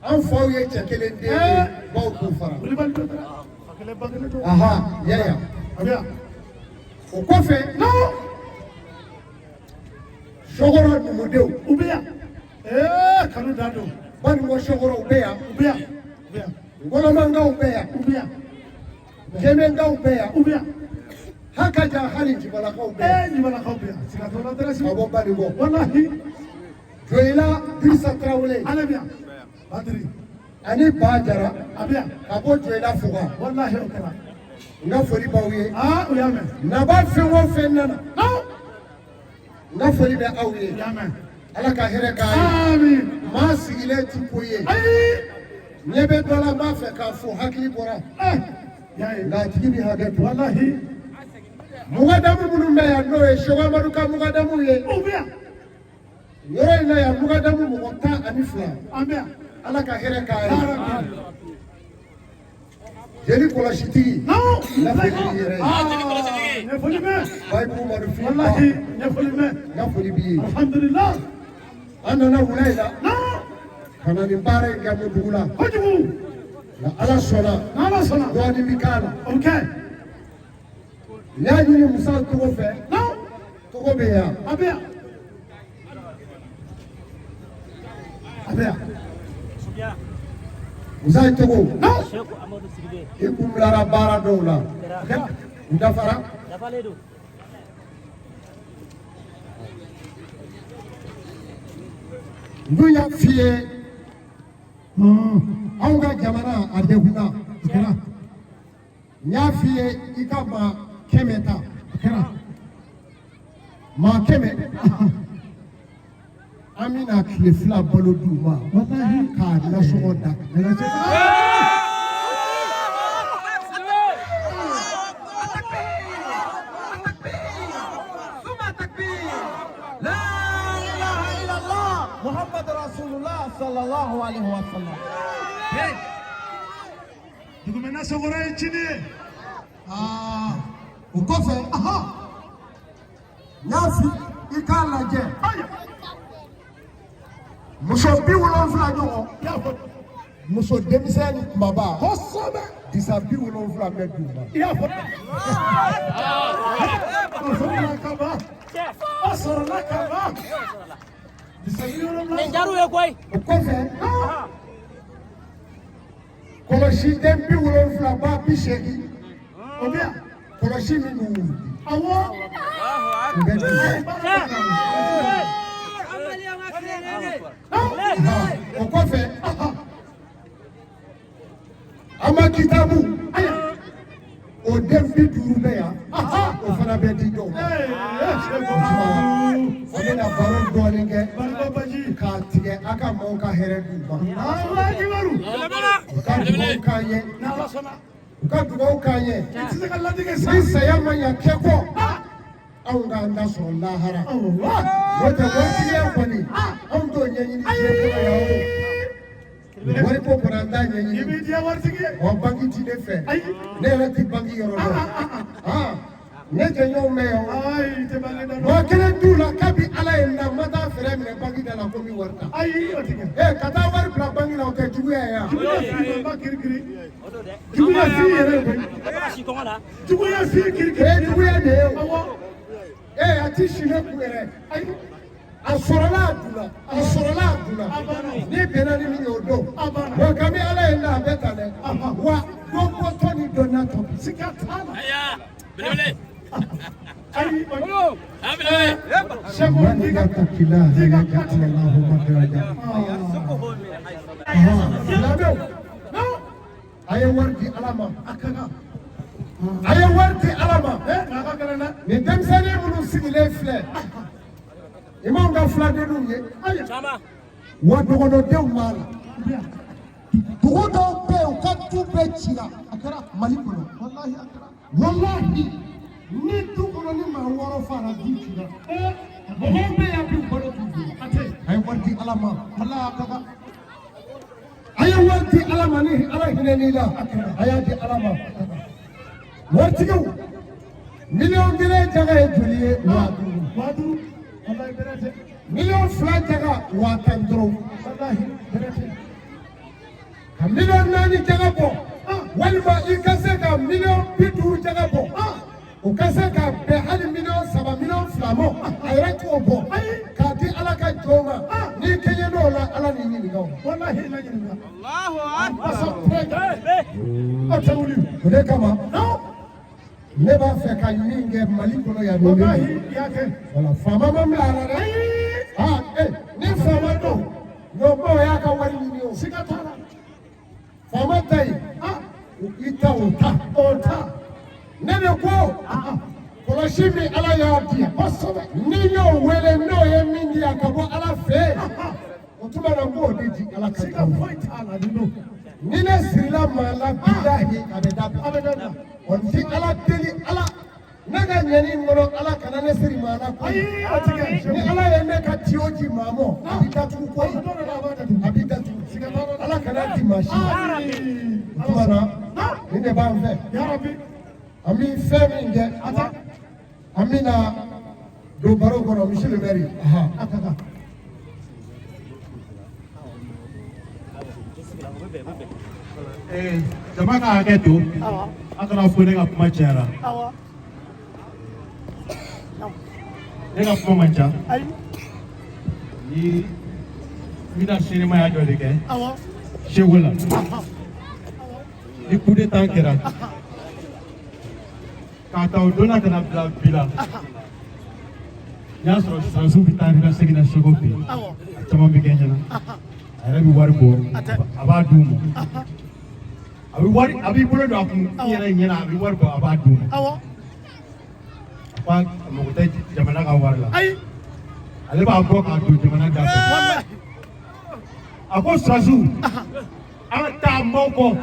An faw ye cɛ kelen den ye baw k'u fara. Wulibali dɔ kɛra. Fa kelen ba kelen don. Aha Yaya. A bɛ yan. O kɔfɛ. Sokɔrɔ numudenw. U bɛ yan. Kanu dan don. Banikɔ sokɔrɔw bɛ yan. U bɛ yan. U bɛ yan. Ngɔlɔmankaw bɛ yan. U bɛ yan. Jɛmɛnkaw bɛ yan. U bɛ yan. Hakaja hali Jibalakaw bɛ yan. Jibalakaw bɛ yan. Siga t'o la dɛrɛ si. Ka bɔ Banikɔ. Walahi. Joyila Dirisa Tarawele. Ale bɛ yan. Badiri. Ani Ba Jara. A bɛ yan. Ka bɔ Joyila Fuga. Walahi o kɛra. N ka foli b'aw ye. U y'a mɛn. Naba fɛn o fɛn nana. N ka foli bɛ aw ye. U y'a mɛn. Ala ka hɛrɛ k'a ye. Amin. Maa sigilen ti ko ye. Ayi. Ɲɛ bɛ dɔ la n b'a fɛ k'a fɔ hakili bɔra. Y'a ye. Nka a tigi bɛ hakɛ to. Walahi. Mugadamu minnu bɛ yan n'o ye Seko Amadu ka mugadamu ye. U bɛ yan. Yɔrɔ in na yan mugadamu mɔgɔ 12. An bɛ yan. Ala ka hɛrɛ k'a ye. Jeli kɔlɔsitigi. N ka foli b'i yɛrɛ ye. Jeli kɔlɔsitigi. Ɲɛfɔli mɛn. Bayibu Madu Fi. Walahi ɲɛfɔli mɛn. N ka foli b'i ye. Alhamdulillah. An nana wula in la. Ka na nin baara in kɛ dugu la. Kojugu. Nka Ala sɔnna. N'Ala sɔnna. Dɔɔnin bɛ k'a la. O bɛ kɛ. N y'a ɲini Musa Togo fɛ. Togo bɛ yan. A bɛ yan. A bɛ yan. Musa Togo. Seku Amadu Sidibe. I kun bilara baara dɔw la. U dafara. Dafalen don. N dun y'a f'i ye. Anw ka jamana a degunna. N y'a f'i ye i ka maa 100 ta. Maa 100. An bɛna tile 2 balo d'u ma. K'a nasɔngɔ d'a kan. لا إله إلا الله محمد رسول الله صلى الله عليه وسلم. Dugumɛnɛ sɔgɔra ye ciden ye. O kɔfɛ n y'a f'i i k'a lajɛ muso 70 ɲɔgɔn muso denmisɛn ni kumaba Kosɛbɛ. disa 70 bɛ d'u ma. I y'a fɔ. O sɔrɔla ka ban. O sɔrɔla ka ban. Disa 70. Nin diyar'u ye koyi. O kɔfɛ kɔlɔsiden 70 ba 80 O bɛ yan. kɔlɔsi min b'u wuli Awɔ. u bɛ d'u ma. O kɔfɛ an ma kitabu o den 50 bɛ yan, o fana bɛ di dɔw ma. An bɛna baro dɔɔnin kɛ k'a tigɛ a ka maaw ka hɛrɛ d'u ma. U ka dugawu k'an ye. U ka dugawu k'an ye. Ni saya ma ɲɛ kɛ kɔ, anw k'an ta sɔrɔ lahara. N'o tɛ waritigiya kɔni, anw t'o ɲɛɲini diɲɛ kɔnɔ yan o. Wari ko kɔni an t'a ɲɛɲini. Wa banki ti ne fɛ. Ne yɛrɛ ti banki yɔrɔ dɔn. Ne jɛɲɔgɔnw bɛ yan o. Maa kelen t'u la kabi Ala ye n da n ma taa fɛɛrɛ minɛ banki da la ko n bɛ wari ta. Ka taa wari bila banki la o tɛ juguya ye wa? Juguya si yɛrɛ koyi. Juguya si kirikiri. Juguya de ye o. A ti si ne kun yɛrɛ. A sɔrɔla a dunna, a sɔrɔla a dunna. N'i bɛnna ni min ye o don. Wa kabi Ala ye n da a bɛ tan dɛ. Wa dɔ bɔtɔ ni dɔ natɔ bi. Siga t'a la. A ye wari di Ala ma. A ye wari di Ala ma. Nin denmisɛnnin minnu sigilen filɛ, i m'anw ka filadenninw ye, wa dɔgɔnɔdenw b'a la. Dugu dɔw bɛ yen, u ka du bɛɛ cira, a kɛra Mali kɔnɔ. Walahi, ni du kɔnɔ ni maa 6 fara du cira. Mɔgɔw bɛ yan bi, u balo t'u bolo. A ye wari di Ala ma. A ye wari di Ala ma ni Ala hinɛ n'i la, a y'a di Ala ma. Waritigiw, 1 miliyɔn jaga ye joli ye? 5,000. 2 miliyɔn jaga 10,000 dɔrɔn. Ka 4 miliyɔn jaga bɔ, walima i ka se ka 50 miliyɔn jaga bɔ, o ka se ka bɛn hali 3 miliyɔn 2 miliyɔn ma, a yɛrɛ t'o bɔ k'a di Ala ka jɔnw ma. N'i kɛɲɛ n'o la, Ala n'i ɲininka o. O de kama ne b'a fɛ ka min kɛ Mali kɔnɔ yan nin de ye. Wala faama ma bila a la dɛ. Ni faama don, ɲɔmɔgɔ y'a ka wari ɲini o. Siga t'a la. Faama ta yen, i ta o ta. O ta. Ne de ko kɔlɔsi min Ala y'a di yan, ni n y'o wele n'o ye min di yan ka bɔ Ala fɛ yen, o tuma na n b'o de di Ala ka jɔn ma. Ni ne sirila maa la, bilahi a bɛ dabila. Wa n ti Ala deli, Ala ne ka ɲɛni kɔnɔ, Ala kana ne siri maa la koyi. Ni Ala ye ne ka tiyo di maa ma, a b'i datugu koyi. A b'i datugu. Ala kana di maa si ma. O tuma na nin de b'an fɛ. An bɛ fɛn min kɛ, an bɛna don baro kɔnɔ, monsieur le maire. Jama ka hakɛ to, a kana fɔ ne ka kuma cayara. Ne ka kuma man ca. Ni n bɛna seeremaya dɔ de kɛ Segu la. Ni coup d'état kɛra, k'a ta o don na ka na bila bi la, n y'a sɔrɔ sɔrɔdasiw bɛ taa ni ka segin na Segu fɛ yen, a caman bɛ kɛ n ɲɛna. A yɛrɛ bɛ wari bɔ, a b'a d'u ma. A bɛ wari, a b'i bolo don a kun i yɛrɛ ɲɛna, a bɛ wari bɔ, a b'a d'u ma. A ko a mago tɛ jamana ka wari la. Ale b'a bɔ k'a don jamana da fɛ. A ko sɔrɔdasiw, an ka taa maaw kɔ.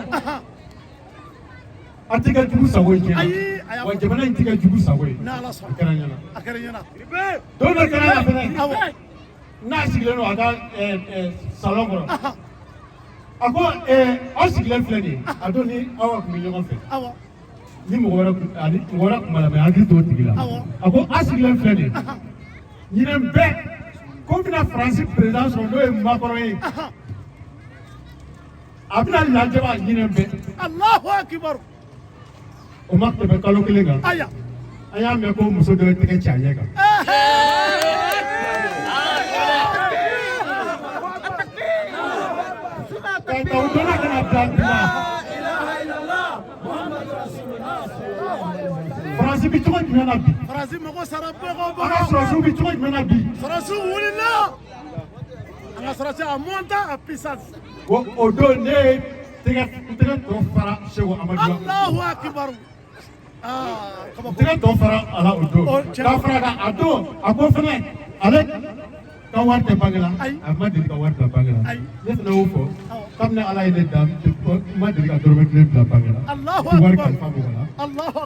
A tɛ kɛ jugu sago ye tiɲɛ na. Wa jamana in tɛ kɛ jugu sago ye. A kɛra n ɲɛna. Don dɔ kɛra la fɛnɛ, n'a sigilen don a ka salon kɔrɔ, a ko aw sigilen filɛ nin ye, a don ni aw tun bɛ ɲɔgɔn fɛ, ni mɔgɔ wɛrɛ ani mɔgɔ wɛrɛ tun b'a la, mɛ hakili t'o tigi la. A ko aw sigilen filɛ nin ye, ɲinɛ bɛɛ ko n bɛna Faransi président sɔrɔ n'o ye Macron ye, a bɛna lajaba ɲinɛ bɛɛ. Allahu akibar. O ma tɛmɛ kalo kelen kan, an y'a mɛn ko muso dɔ ye tɛgɛ ci a ɲɛ kan. Ka ta o donna ka na bila bi la. Faransi bɛ cogo jumɛn na bi? Faransi mago sara bɔgɔ bɔgɔ. An ka sɔrɔdasiw bɛ cogo jumɛn na bi? Sɔrɔdasiw wulila. An ka sɔrɔdasiw a monta a puissance. O don ne ye tɛgɛ tɔ fara Segu Amadu la. Allahu akibar. N tɛgɛ tɔ fara a la o don k'a fara kan a don a ko fɛnɛ ale ka wari tɛ banque la a ma deli ka wari bila banque la ne fana y'o fɔ kabini Ala ye ne dan n ma deli ka dɔrɔmɛ kelen bila banque la n wari kalifa mɔgɔ la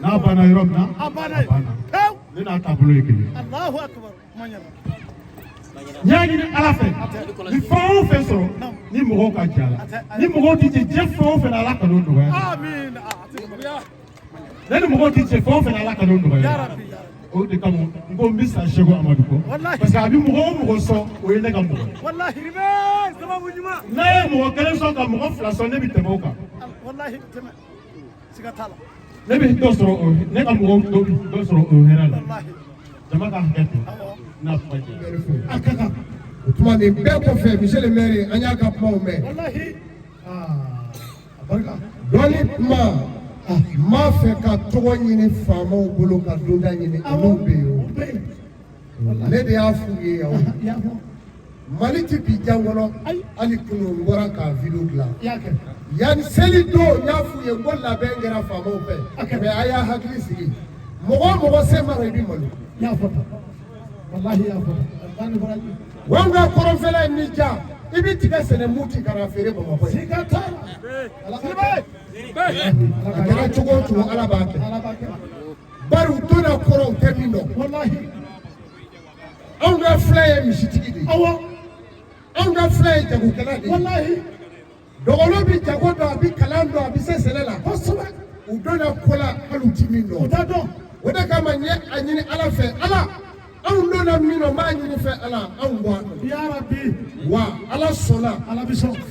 n'a banna yɔrɔ min na a banna ne n'a taabolo ye kelen. N y'a ɲini Ala fɛ ni fɛn o fɛn sɔrɔ ni mɔgɔw ka jɛ a la ni mɔgɔw tɛ jɛ diɲɛ fɛn o fɛn na Ala kan'o nɔgɔya ne ni mɔgɔw tɛ jɛ fɛn o fɛn na Ala kan'o nɔgɔya o de kama n ko n bɛ sa Seko Amadu kɔ parce que a bɛ mɔgɔ o mɔgɔ sɔn o ye ne ka mɔgɔ ye n'a ye mɔgɔ kelen sɔn ka mɔgɔ fila sɔn ne bɛ tɛmɛ o kan ne bɛ dɔ sɔrɔ o ne ka mɔgɔw dɔ sɔrɔ o hɛrɛ la jama ka hakɛ to n'a kuma jɛ. A ka kan. O tuma nin bɛɛ kɔfɛ monsieur le maire an y'a ka kumaw mɛn. Dɔnni kuma n m'a fɛ ka tɔgɔ ɲini faamaw bolo ka donda ɲini olu bɛ yen o. Ne de y'a f'u ye yan o. Mali ti bi jan kɔnɔ hali kunun n bɔra ka video dilan. Yanni seli don n y'a f'u ye n ko labɛn kɛra faamaw fɛ mais a y'a hakili sigi mɔgɔ o mɔgɔ se mara i bɛ malo. Wa an ka kɔrɔnfɛla in ni ja i bɛ tiga sɛnɛ Muti ka na feere Bamakɔ yan. A kɛra cogo o cogo Ala b'a kɛ. Bari u donna kɔrɔ u tɛ min dɔn. Anw ka fila ye misitigi de ye. Anw ka fila ye jagokɛla de ye. Dɔgɔnɔ bɛ jago dɔn a bɛ kalan dɔn a bɛ se sɛnɛ la. U donna ko la hali u ti min dɔn. O de kama n ye a ɲini Ala fɛ Ala anw donna min nɔ n b'a ɲini fɛ Ala anw bɔ a kɔnɔ. Wa Ala sɔnna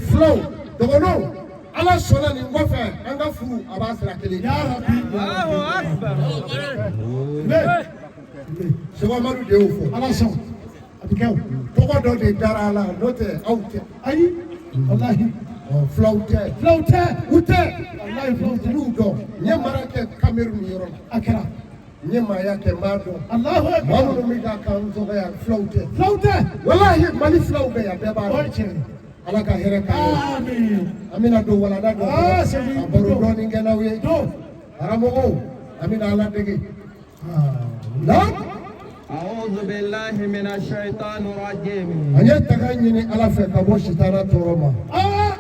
filaw dɔgɔnɔw Ala sɔnna nin kɔfɛ an ka furu a b'a sira kelen. Seko Amadu de y'o fɔ. Tɔgɔ dɔ de dara a la n'o tɛ aw tɛ. Filaw tɛ. U tɛ. N'u dɔn n ye mara kɛ Cameroun yɔrɔ la. N ye maaya kɛ n b'a dɔn. Maa minnu bɛ ka kan sɔgɔ yan filaw tɛ. Walahi Mali filaw bɛ yan bɛɛ b'a dɔn. Ala ka hɛrɛ k'an ye. An bɛna don walanda dɔ kɔnɔ ka baro dɔɔni kɛ n'aw ye. Karamɔgɔw an bɛna Ala dege. An ye taga ɲini Ala fɛ ka bɔ sitana tɔɔrɔ ma.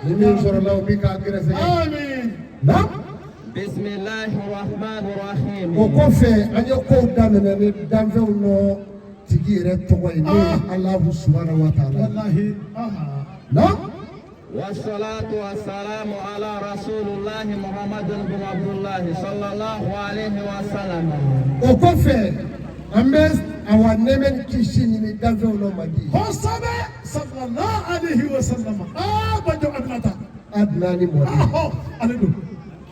Ni min sɔrɔla o bɛ k'a gɛrɛsɛgɛ. O kɔfɛ an ye kow daminɛ ni danfɛnw nɔ tigi yɛrɛ tɔgɔ ye n'o ye Alahu subahana wa taala. والصلاة والسلام على رسول الله محمد بن عبد الله صلى الله عليه وسلم. O kɔfɛ an bɛ awa nɛɛmɛ ni kisi ɲini danfɛnw nɔ ma di. Kosɛbɛ sallallahu alayhi wa sallam. Aa Bajo Aminata. Adnani mɔden. Ale don.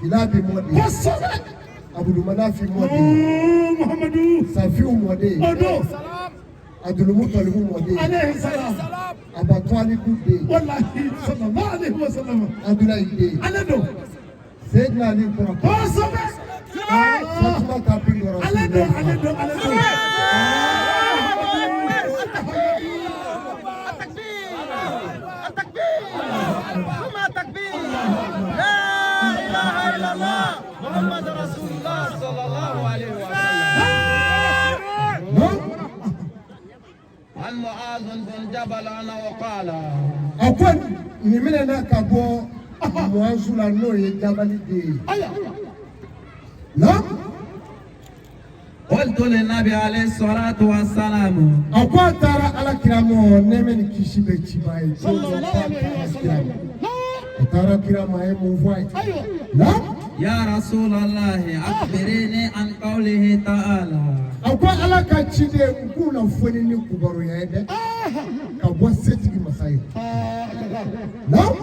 Kilabi mɔden. Kosɛbɛ. Abudumanafi mɔden. Muhamadu. Safiw mɔden. O don. Abdulmutalibu mɔden. Alayhi salam. Abatɔlibu den. Walahi sallallahu alayhi wa sallam. Abdulayi den. Ale don. Seyidina Ali kɔrɔ. Kosɛbɛ. Fatumata bin Rasulillah. Ale don ale don ale don. عن معاذ بن جبل أنه قال A ko nin minɛna ka bɔ Muazu la n'o ye Jabali den ye. Naam. قلت للنبي عليه الصلاة والسلام A ko a taara Ala kira ma nɛɛmɛ ni kisi bɛ ciba ye. A taara kira ma a ye mun fɔ a ye. Naam. يا رسول الله أخبريني عن قوله تعالى A ko Ala ka ciden n k'u kunnafoni ni kibaruya ye dɛ. Ka bɔ setigi masa ye. Naam.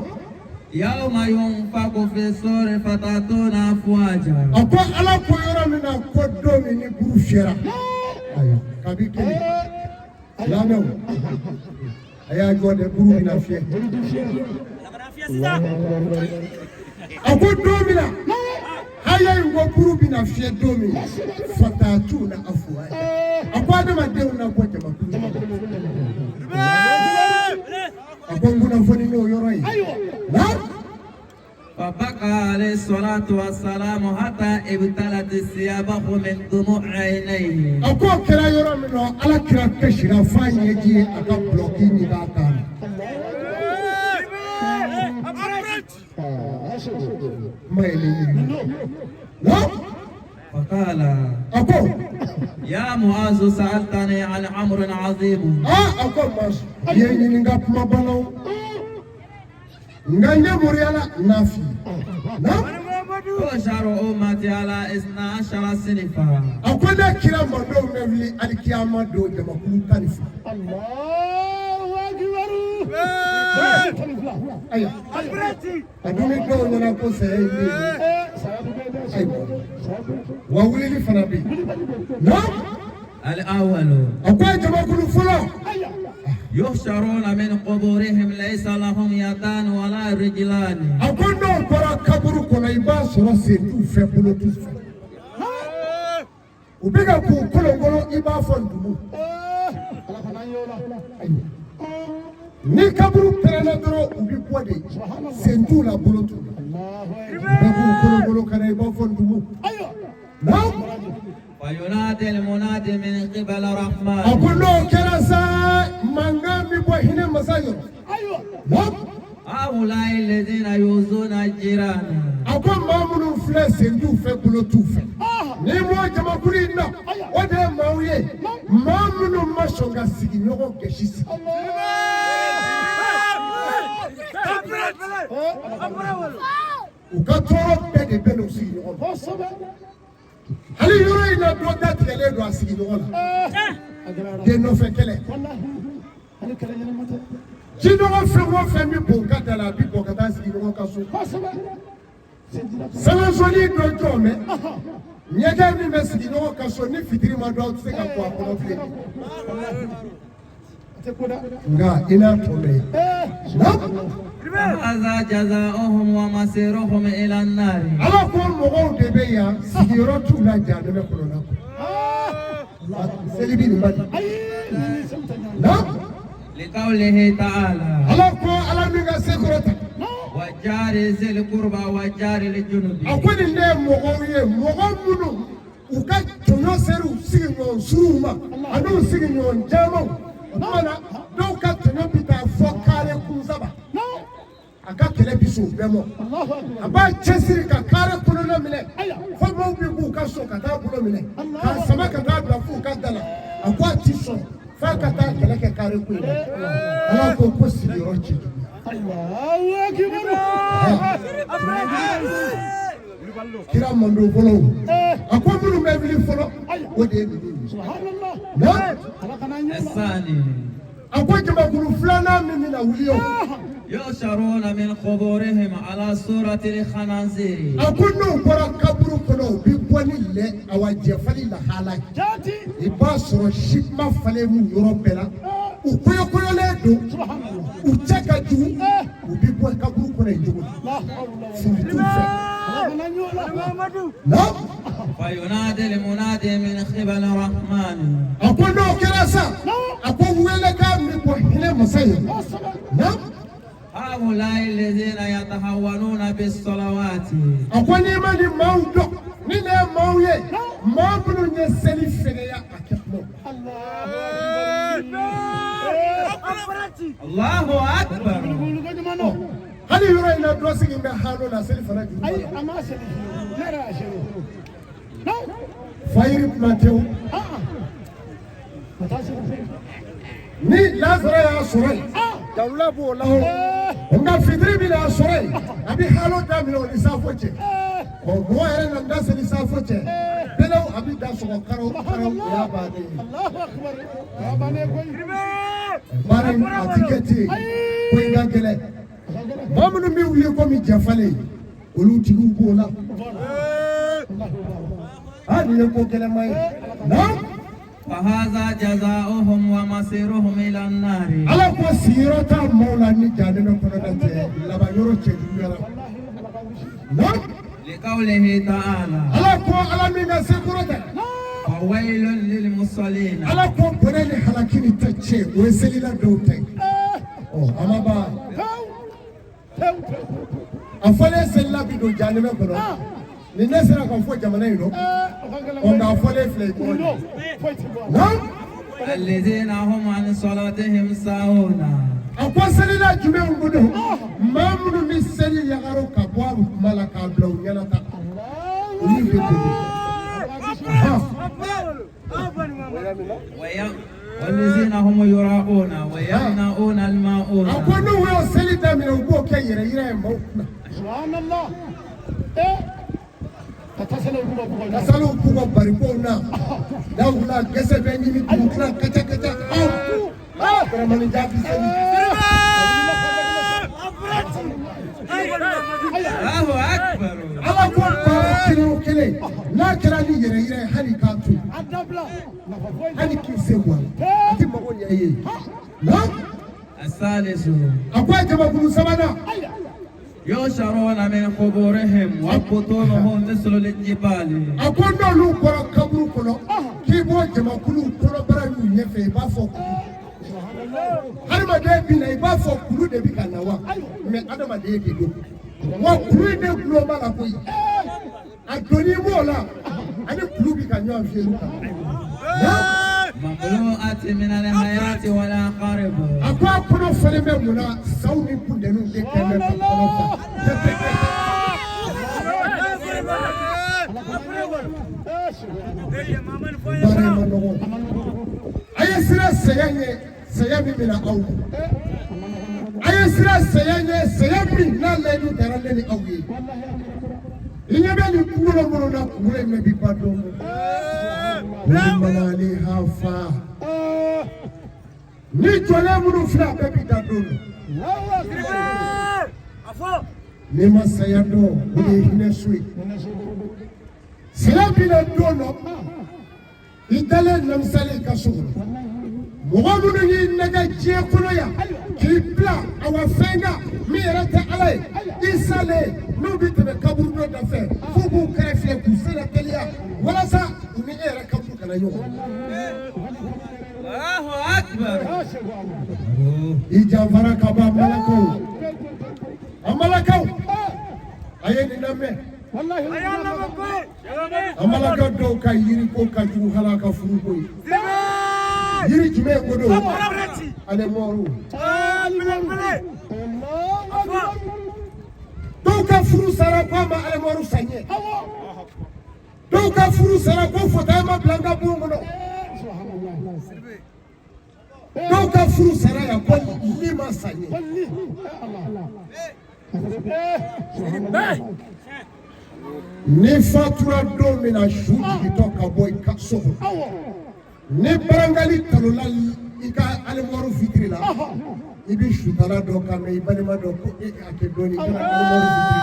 يوم ينفخ في الصور فتأتون أفواجا A ko Ala ko yɔrɔ min na ko don min ni buru fiyɛra. Ayiwa kabi kelen. Lamɛnw a y'a jɔ dɛ buru bɛna fiyɛ. A ko don min na haya in ko buru bɛna fiyɛ don min fatatu na afuwaja. A ko adamadenw na bɔ jamakulu. A ko n kunnafoni n'o yɔrɔ ye. Naam. فبكى عليه الصلاة والسلام حتى ابتلت ثيابه من دموع عينيه. A k'o kɛra yɔrɔ min na, Ala kira kasira f'a ɲɛji ye a ka bulɔki ɲigin a kan. Kuma ye ne ɲininka. فقال A ko يا معاذ سألتني عن أمر عظيم. Aa, a ko Maasu, i ye ɲininka kumaba la o. Nka n ye moriya la n'a f'i ye. تؤشر أمتي على 12 صنفا. A ko ne kira mandenw bɛ wuli alikiyama don jamakulu 12. Ayiwa, a dun ni dɔw ɲɛna ko saya ye min ye. Ayiwa, wa wulili fana bɛ yen. الأول A ko ye jamakulu fɔlɔ. يحشرون من قبورهم ليس لهم يدان ولا رجلان. A ko n'o bɔra kaburu kɔnɔ, i b'a sɔrɔ sen t'u fɛ, bolo t'u fɛ. U bɛ ka k'u kolonkolon i b'a fɔ ntumu. Ni kaburu pɛrɛnna dɔrɔn, u bɛ bɔ de, sen t'u la, bolo t'u la. U bɛ k'u kolonkolon ka na i b'a fɔ ntumu. وينادي المنادي من قبل A الرحمن. ko n'o kɛra sa, mankan bɛ bɔ hinɛ masa yɔrɔ. هؤلاء الذين يؤذون الجيران. A ko maa minnu filɛ, sen t'u fɛ, bolo t'u fɛ. Ni m'o jamakulu in na, o de ye maaw ye, maa minnu ma sɔn ka sigiɲɔgɔn gasi sigi. U ka tɔɔrɔ bɛɛ de bɛ n'u sigiɲɔgɔn ma. Hali yɔrɔ in na, dɔ da tigɛlen don a sigiɲɔgɔn la. Den nɔfɛ kɛlɛ. Jinɔgɔ fɛn o fɛn bɛ bɔn ka da la, a bɛ bɔn ka taa sigiɲɔgɔn ka so. Sangasoni dɔ jɔ mɛ. Ɲɛgɛn min bɛ sigiɲɔgɔn ka so, ni fitiri ma don, aw tɛ se ka bɔ a kɔnɔ bilen. Nka i n'a tɔ bɛɛ ye. هذا جزاؤهم ومصيرهم إلى النار. Ala ko mɔgɔw de bɛ yan, sigiyɔrɔ t'u la jahanama kɔnɔna kɔ. Seli bi nin ba di. لقوله تعالى. Ala ko, Ala min ka se kɔrɔ ta. والجار ذي القربى والجار الجنب. A ko nin de ye mɔgɔw ye, mɔgɔ minnu u ka tɔɲɔ ser'u sigiɲɔgɔn suruw ma ani u sigiɲɔgɔn camanw. O tuma na, dɔw ka tɔɲɔ bɛ taa fɔ kare kun saba. A ka kɛlɛ bi se o bɛɛ ma. A b'a cɛsiri ka kare kɔnɔna minɛ fo maaw bɛ b'u ka so ka taa bolo minɛ k'a sama ka taa bila f'u ka da la. A ko a ti sɔn f'a ka taa kɛlɛ kɛ kare ko in na. Ala ko ko sigiyɔrɔ cɛjugu. Kira mando fɔlɔ, a ko minnu bɛ wuli fɔlɔ, o de ye ninnu ye. A ko jamakulu filanan min bɛna wuli o. يحشرون من قبورهم على صورة الخنازير. A ko n'u bɔra kaburu kɔnɔ, u bɛ bɔ ni lɛ awa jɛfali lahala ye. I b'a sɔrɔ sima falen b'u yɔrɔ bɛɛ la. U koyokoyolen don, u cɛ ka jugu, u bɛ bɔ kaburu kɔnɔ yen cogo di? Fili t'u fɛ. فينادي المنادي من قبل الرحمن. A ko n'o kɛra sa, a ko welekan bɛ bɔ hinɛ masa ye. هؤلاء الذين يتهاونون بالصلوات. A ko n'i ma nin maaw dɔn, ni ne ye maaw ye, maa minnu ye seli fɛgɛya a kɛ kuma. الله أكبر. Hali yɔrɔ in na, dɔ sigi bɛ halo la, seli fana juru. Fayiri kuma tɛ o. Ni lazara y'a sɔrɔ yen, dawula b'o la o. Nka fitiri bɛ n'a sɔrɔ yen, a bɛ halo daminɛ o ni safo cɛ. Ɔ, mɔgɔ yɛrɛ na da seli safo cɛ. Bɛlɛw a bɛ da sɔgɔ karo karo, o y'a bannen ye. Baara in a ti kɛ ten, ko in ka gɛlɛn. Maa minnu bɛ wuli komi jɛfalen, olu tigiw b'o la. Aa, nin ye ko gɛlɛnman ye. فهذا جزاؤهم ومصيرهم إلى النار. Ala ko sigiyɔrɔ t'a maaw la ni jahanama kɔnɔna tɛ, laban yɔrɔ cɛjuguyara. لقوله تعالى. Ala ko, Ala min ka se kɔrɔ tɛ. فويل للمصلين. Ala ko bɔnɛ ni halaki ni ta cɛ, o ye selila dɔw ta ye. Ɔ, a ma ban. A A fɔlen selila bi don jahanɛmɛ kɔnɔ. Ni ne sera ka fɔ jamana in nɔ. Ɔ nka a fɔlen filɛ i kɔrɔ de. Naam. الذين هم عن صلاتهم ساهون A ko selila jumɛn ko don? Maa minnu bɛ seli yagaro ka bɔ a kuma la k'a bila u ɲɛna ta. Olu de ko don. والذين هم يراءون ويمنعون الماعون A ko n'u y'o seli daminɛ u b'o kɛ yɛrɛ yira ye maaw kunna. Subhanallah. Ka Kasaliw b'u ka barikow na. Dawula gɛsɛ bɛ ɲini dugukila kaca kaca. Aw Baramani jaabi seli. الله أكبر Ala ko baara kelen o kelen n'a kɛra ni yɛrɛ yira ye hali k'a to yen. Hali k'i se bɔ a la. A tɛ mago ɲɛ i ye. Naam. الثالث A ko a jamakulu sabanan. يحشرون من قبورهم وبطونهم مثل الجبال A ko n'olu bɔra kaburu kɔnɔ k'i b'o jamakulu kɔnɔbara y'u ɲɛfɛ i b'a fɔ kulu. Hadamaden bɛ na i b'a fɔ kulu de bɛ ka na wa mɛ hadamaden de don. Wa kulu in de gulon b'a la koyi. A donni b'o la ani kulu bɛ ka ɲɔgɔn fiyɛ kan. مملوءة من الحياة والعقارب A ko a kɔnɔ falen bɛ mun na saw ni funtɛniw de kɛn bɛ ka kɔnɔ fa. Baara in ma nɔgɔn. A ye siran saya ɲɛ, saya min bɛna aw ma. A ye siran saya ɲɛ, saya min n'a layidu tara ne ni aw ye. I ɲɛ bɛ nin kunkolo minnu na, kunkolo in bɛɛ bi ban don min. Mana hafa. Ni jɔlen minnu filɛ a bɛɛ bi da don min. N'i ma saya dɔn, o de ye hinɛ so ye. Saya bi na don dɔ, i dalen lamisalen i ka so kɔnɔ. Mɔgɔ minnu y'i nɛgɛ diɲɛ kɔnɔ yan k'i bila awa fɛn kan min yɛrɛ tɛ Ala ye, i salen n'u bɛ tɛmɛ kaburu dɔ da fɛ f'u b'u kɛrɛ fiyɛ k'u sen teliya walasa u ni e yɛrɛ kaburu kana ɲɔgɔn. الله أكبر I janfara ka ban malakaw. A malakaw, a ye nin lamɛn. A malaka dɔw ka yiriko ka jugu hali a ka furuko ye. Yiri jumɛn ko don? Ale mɔriw. Dɔw ka furu sara ko a ma alemɔriw san ɲɛ. Dɔw ka furu sara ko fauteuil ma bila n ka bon kɔnɔ. Dɔw ka furu sara yan ko li ma san ɲɛ. Ni fatura don min na su jigintɔ ka bɔ i ka so kɔnɔ. Ni barangali talola i ka alemɔriw fitiri la, i bɛ sutara dɔ kan mɛ i balima dɔ ko e a kɛ dɔɔnin i kana alemɔriw fitiri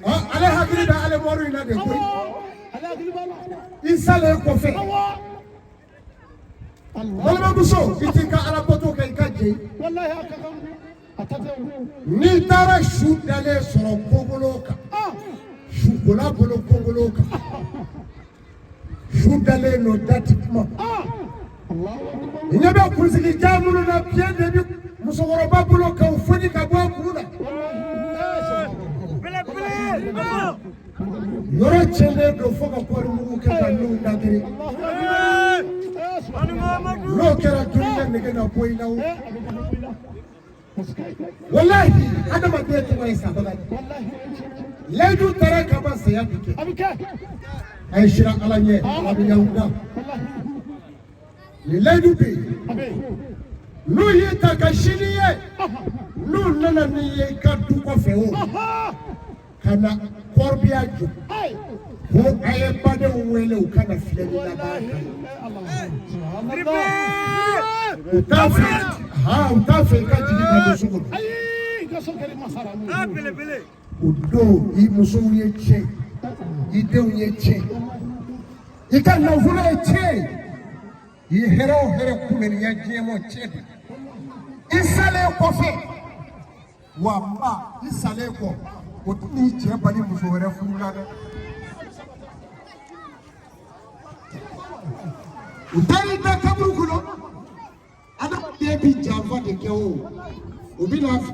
ci. Ale hakili bɛ alemɔriw in na de koyi. I salen kɔfɛ, balimamuso i t'i ka alabato kɛ i ka jɛ. N'i taara su dalen sɔrɔ kongolo kan, sukola bolo kongolo kan, su dalen don da ti kuma. I ɲɛ bɛ kunsigi jan minnu na biyɛn de bɛ musokɔrɔba bolo k'o foni ka bɔ a kun na. Yɔrɔ tiɲɛnen don fo ka kɔɔri mugu kɛ ka nun dagiri. N'o kɛra joli nege na bɔ i la o. Walahi adamaden tɔgɔ ye sabaga de. Layidu taara ka ban saya bi kɛ. A ye siran Ala ɲɛ, a bɛ y'aw da. Nin layidu bɛ yen. N'u y'i ta ka sini ye, n'u nana n'i ye i ka du kɔfɛ o, ka na kɔrɔbiya jɔ. Ko a ye badenw wele u ka na filɛli laban kan. U t'a fɛ, u t'a fɛ i ka jigin ka don so kɔnɔ. O don i musow ye tiɲɛ, i denw ye tiɲɛ, i ka nafolo ye tiɲɛ, i ye hɛrɛ o hɛrɛ kunbɛn ni ya diɲɛ ma tiɲɛ don. I salen kɔfɛ, wa n ba i salen kɔ, o tɛ n'i cɛ bali muso wɛrɛ furu la dɛ. U taar'i da kaburu kɔnɔ, adamaden ɲɛ bi janfa de kɛ o u bɛ n'a fɔ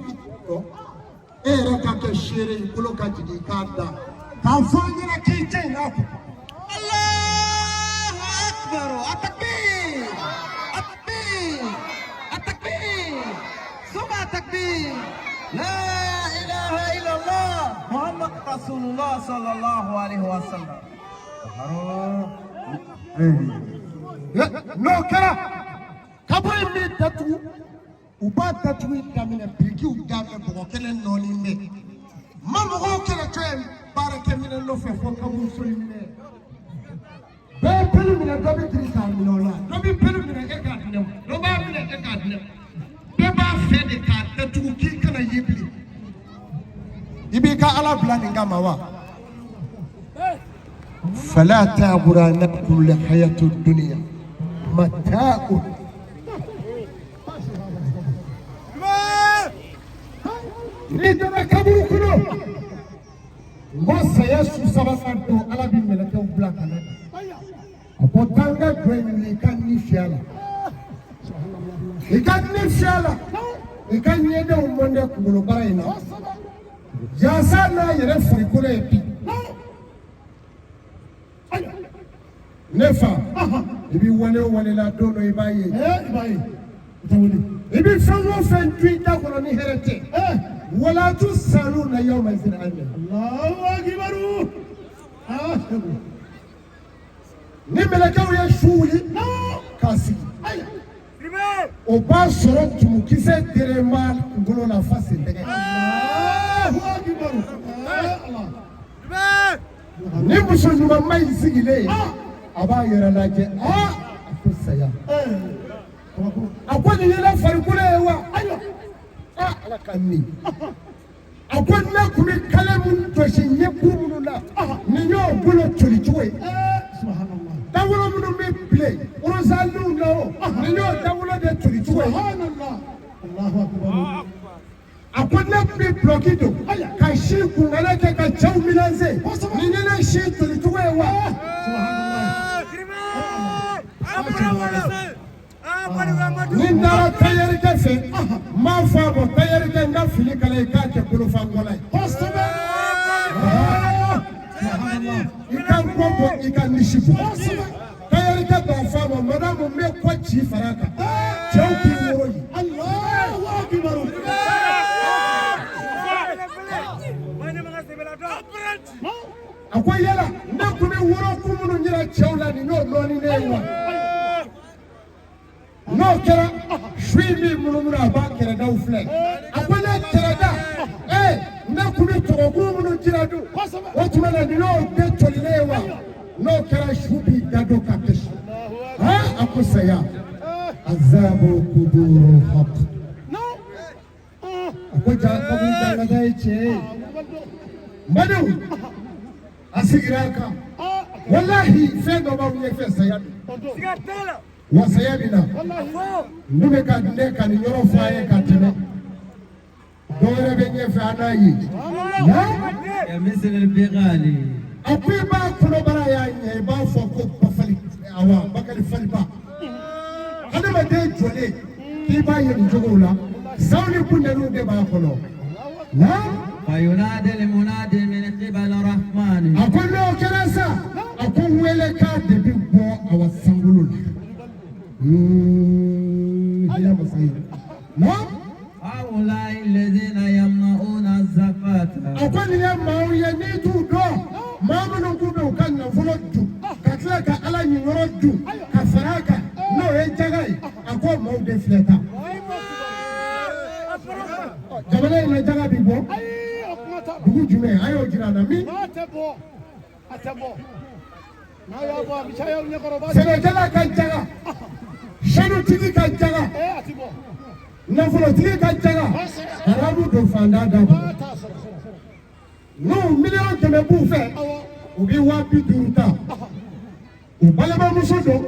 e yɛrɛ ka kɛ seere i bolo ka jigin i k'a da k'a fɔ an ɲɛna k'i jɛ in n'a kɔ. Allahu Akbar, at-takbir, at-takbir, at-takbir, summa takbir, la ilaha illallah, Muhammad Rasulullah sallallahu alaihi wasallam. N'o kɛra kaburu in bɛ datugu u b'a datugu daminɛ birikiw daminɛ bɔgɔ kelen nɔɔni bɛ ma mɔgɔw kɛlɛtɔ ye baarakɛminɛn nɔfɛ fo kaburu soli minɛ bɛɛ ye pelu minɛ dɔ bɛ girin k'a minɛ o la dɔ bɛ pelu minɛ e k'a di ne ma dɔ b'a minɛ e k'a di ne ma bɛɛ b'a fɛ de k'a datugu k'i kana ye bilen i b'i ka ala bila nin kama wa. فلا تغرنكم الحياة الدنيا متاع ni donna kaburu kɔnɔ n ko saya su sabanan don ala bɛ mɛlɛkɛw bila ka na a ko taa n ka jɔ in wuli i ka ni fiyɛ a la i ka ni fiyɛ a la i ka ɲɛdenw mɔndɛ kunkolobara in na yaasa n'a yɛrɛ farikolo ye bi ne fa i bɛ wale o wale la don dɔ i b'a ye i bɛ fɛn o fɛn dun i da kɔnɔ ni hɛrɛ tɛ wala tu salu na yawma izin an Allahu akbar. Ni mɛlɛkɛw ye su wuli k'a sigi o b'a sɔrɔ tumukisɛ deren b'a kunkolo la fa sen tɛgɛ. Allahu akbar. Ni muso ɲuman ma y'i sigilen ye a b'a yɛrɛ lajɛ aa a ko saya a ko nin ye ne farikolo ye wa ayiwa aa ala ka nin a ko ne tun bɛ kale minnu jɔsi ɲɛkuru minnu la nin y'o bolo toli cogo ye dawolo minnu bɛ bilen rosaliw la o nin y'o dawolo de toli cogo ye a ko ne tun bɛ bulɔki don ka si kunkala kɛ ka cɛw milanse nin ye ne si toli cogo ye wa. Ni n taara tayɛrikɛ fɛ n b'a fɔ a ma tayɛrikɛ n ka fini kala i k'a kɛ bolofankɔla ye. I ka n kɔ bɔ i ka nisi bɔ. Tayɛrikɛ b'a fɔ a ma madamu n bɛ kɔ ci fara a kan cɛw k'i woro ye. A ko yala ne tun bɛ woro kun minnu jira cɛw la nin y'o nɔɔni ne ye wa. N'o kɛra su in b'i munumunu a b'a kɛrɛdaw filɛ a ko ne kɛrɛda ne tun bɛ tɔgɔkun minnu jira dun o tuma na nin y'o bɛɛ tolilen ye wa n'o kɛra su b'i da don ka kasi a ko saya azabu kuduru haq a ko ja kaburu jangata ye tiɲɛ ye n badenw a sigira a kan walahi fɛn dɔ b'aw ɲɛfɛ saya don. Wa saya bɛ na n bɛ ka ne ka nin yɔrɔ fɔ a ye ka tɛmɛ dɔ wɛrɛ bɛ ɲɛfɛ an n'a ye. A ko i b'a kɔnɔbara y'a ɲɛ i b'a fɔ ko bafali awa bakari faliba adamaden jɔlen k'i b'a ye nin cogo la saw ni kuntɛniw de b'a kɔnɔ. A ko n'o kɛra sa a ko welekan de bɛ bɔ awa sankolo la. A ko nin ye maaw ye n'i t'u dɔn maa minnu k'u bɛ u ka nafolo dun ka tila ka ala ɲinyɔrɔ dun ka fara a kan n'o ye jaga ye a ko maaw de filɛ tan. Jamana in na jaga bi bɔ dugu jumɛn a y'o jira an na min. Sɛnɛkɛla ka jaga sanutigi ka jaga nafolotigi ka jaga haramu don fantan da kɔnɔ n'u miliyɔn kɛmɛ b'u fɛ u bɛ 50 ta u balimamuso don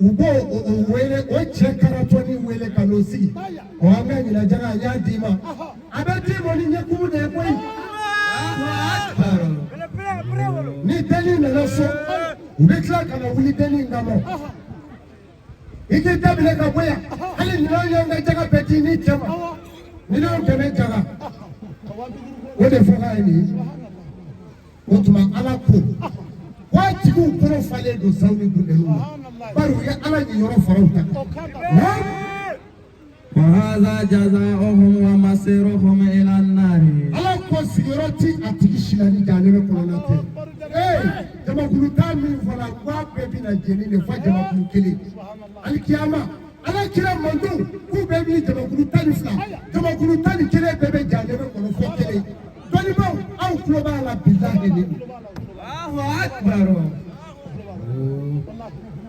u b'o o wele o cɛ karatɔni wele ka n'o sigi ɔ an ka ɲinan jaga an y'a d'i ma a bɛ d'i ma ni ɲɛkumu de ye koyi. Ni denni nana so u bɛ tila ka na wuli denni kama. I I k'i da minɛ ka bɔ yan hali ɲinan y'an ka jaga bɛɛ di ni cɛ ma 100 000 jaga o de fɔ k'a ye nin ye o tuma Ala ko waatigiw kɔnɔ falen don saw ni bundɛliw la bari u ye Ala ɲiyɔrɔ fara u ta kan. وهذا جزاؤهم ومصيرهم إلى النار. Ala ko sigiyɔrɔ ti a tigi si la ni jahanɛmɛ kɔnɔna tɛ. Ee, jamakulu tan min fɔra k'a bɛɛ bɛna jeni de fɔ jamakulu kelen alikiyama Ala kira mandenw k'u bɛɛ bɛ jamakulu 12 jamakulu 11 bɛɛ bɛ jahanɛmɛ kɔnɔ fɔ kelen. Dɔnnibaaw, aw tulo b'a la bilahi nin. الله أكبر.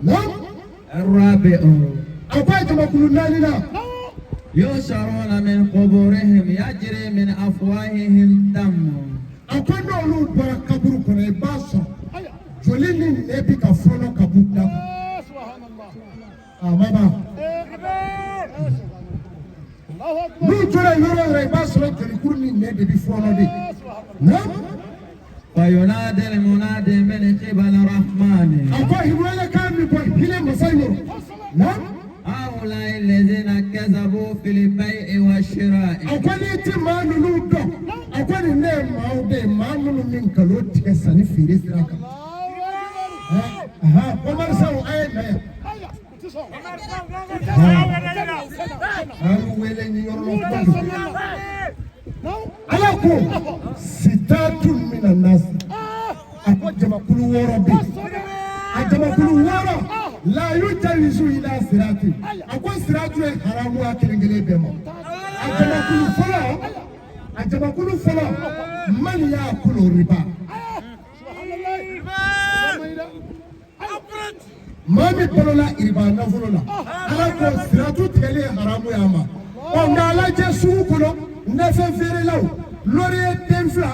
Naam. الرابع. A ko a jamakulu naani na. يحشرون من قبورهم يجري من أفواههم دم. A ko n'olu bɔra kaburu kɔnɔ i b'a sɔrɔ joli ni nɛ bi ka fɔnɔ ka b'u da kɔnɔ. A ma ban. N'u tora yɔrɔ o yɔrɔ i b'a sɔrɔ jolikuru ni nɛ de bi fɔnɔ de. Naam. وينادي المنادي من قبل الرحمن. A ko welekan min bɔ hinɛ masa yɔrɔ. Naam. هؤلاء الذين كذبوا في البيع والشراء. A ko n'i ti maa ninnu dɔn a ko nin ne ye maaw de ye maa minnu ni nkalon tigɛ sanni feere sira kan. Commerçant a ye na yan. An wele ni yɔrɔ la kuma don. Ala ko sitatun mina nasi a ko jamakulu wɔɔrɔ bɛ yen a jamakulu wɔɔrɔ la yujawizu ila sirati a ko siratu ye haramu a kelen kelen bɛɛ ma. A jamakulu fɔlɔ man yakulu riba maa min balola riba nafolo la Ala ko siratu tigɛli ye haramu ye a ma. Ɔ nka a lajɛ sugu kɔnɔ nafɛn feerelaw laurier den fila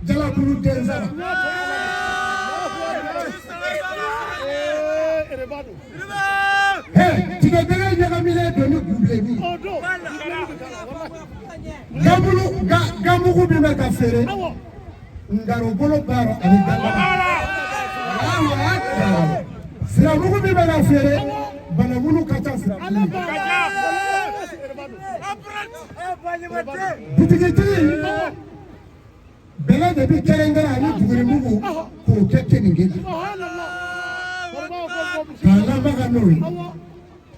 jalakuru den saba. Tigɛdɛgɛ ɲagamilen don ni gubilenni gamulu ga gamugu min bɛ ka feere ngarobolo b'a rɔ ani galama. الله أكبر. Siramugu min bɛ ka feere banamunu ka ca siramugu butigitigi bɛlɛ de bi kɛrɛnkɛrɛn ani bugurimugu k'o kɛ keninge la k'a lamaga n'o ye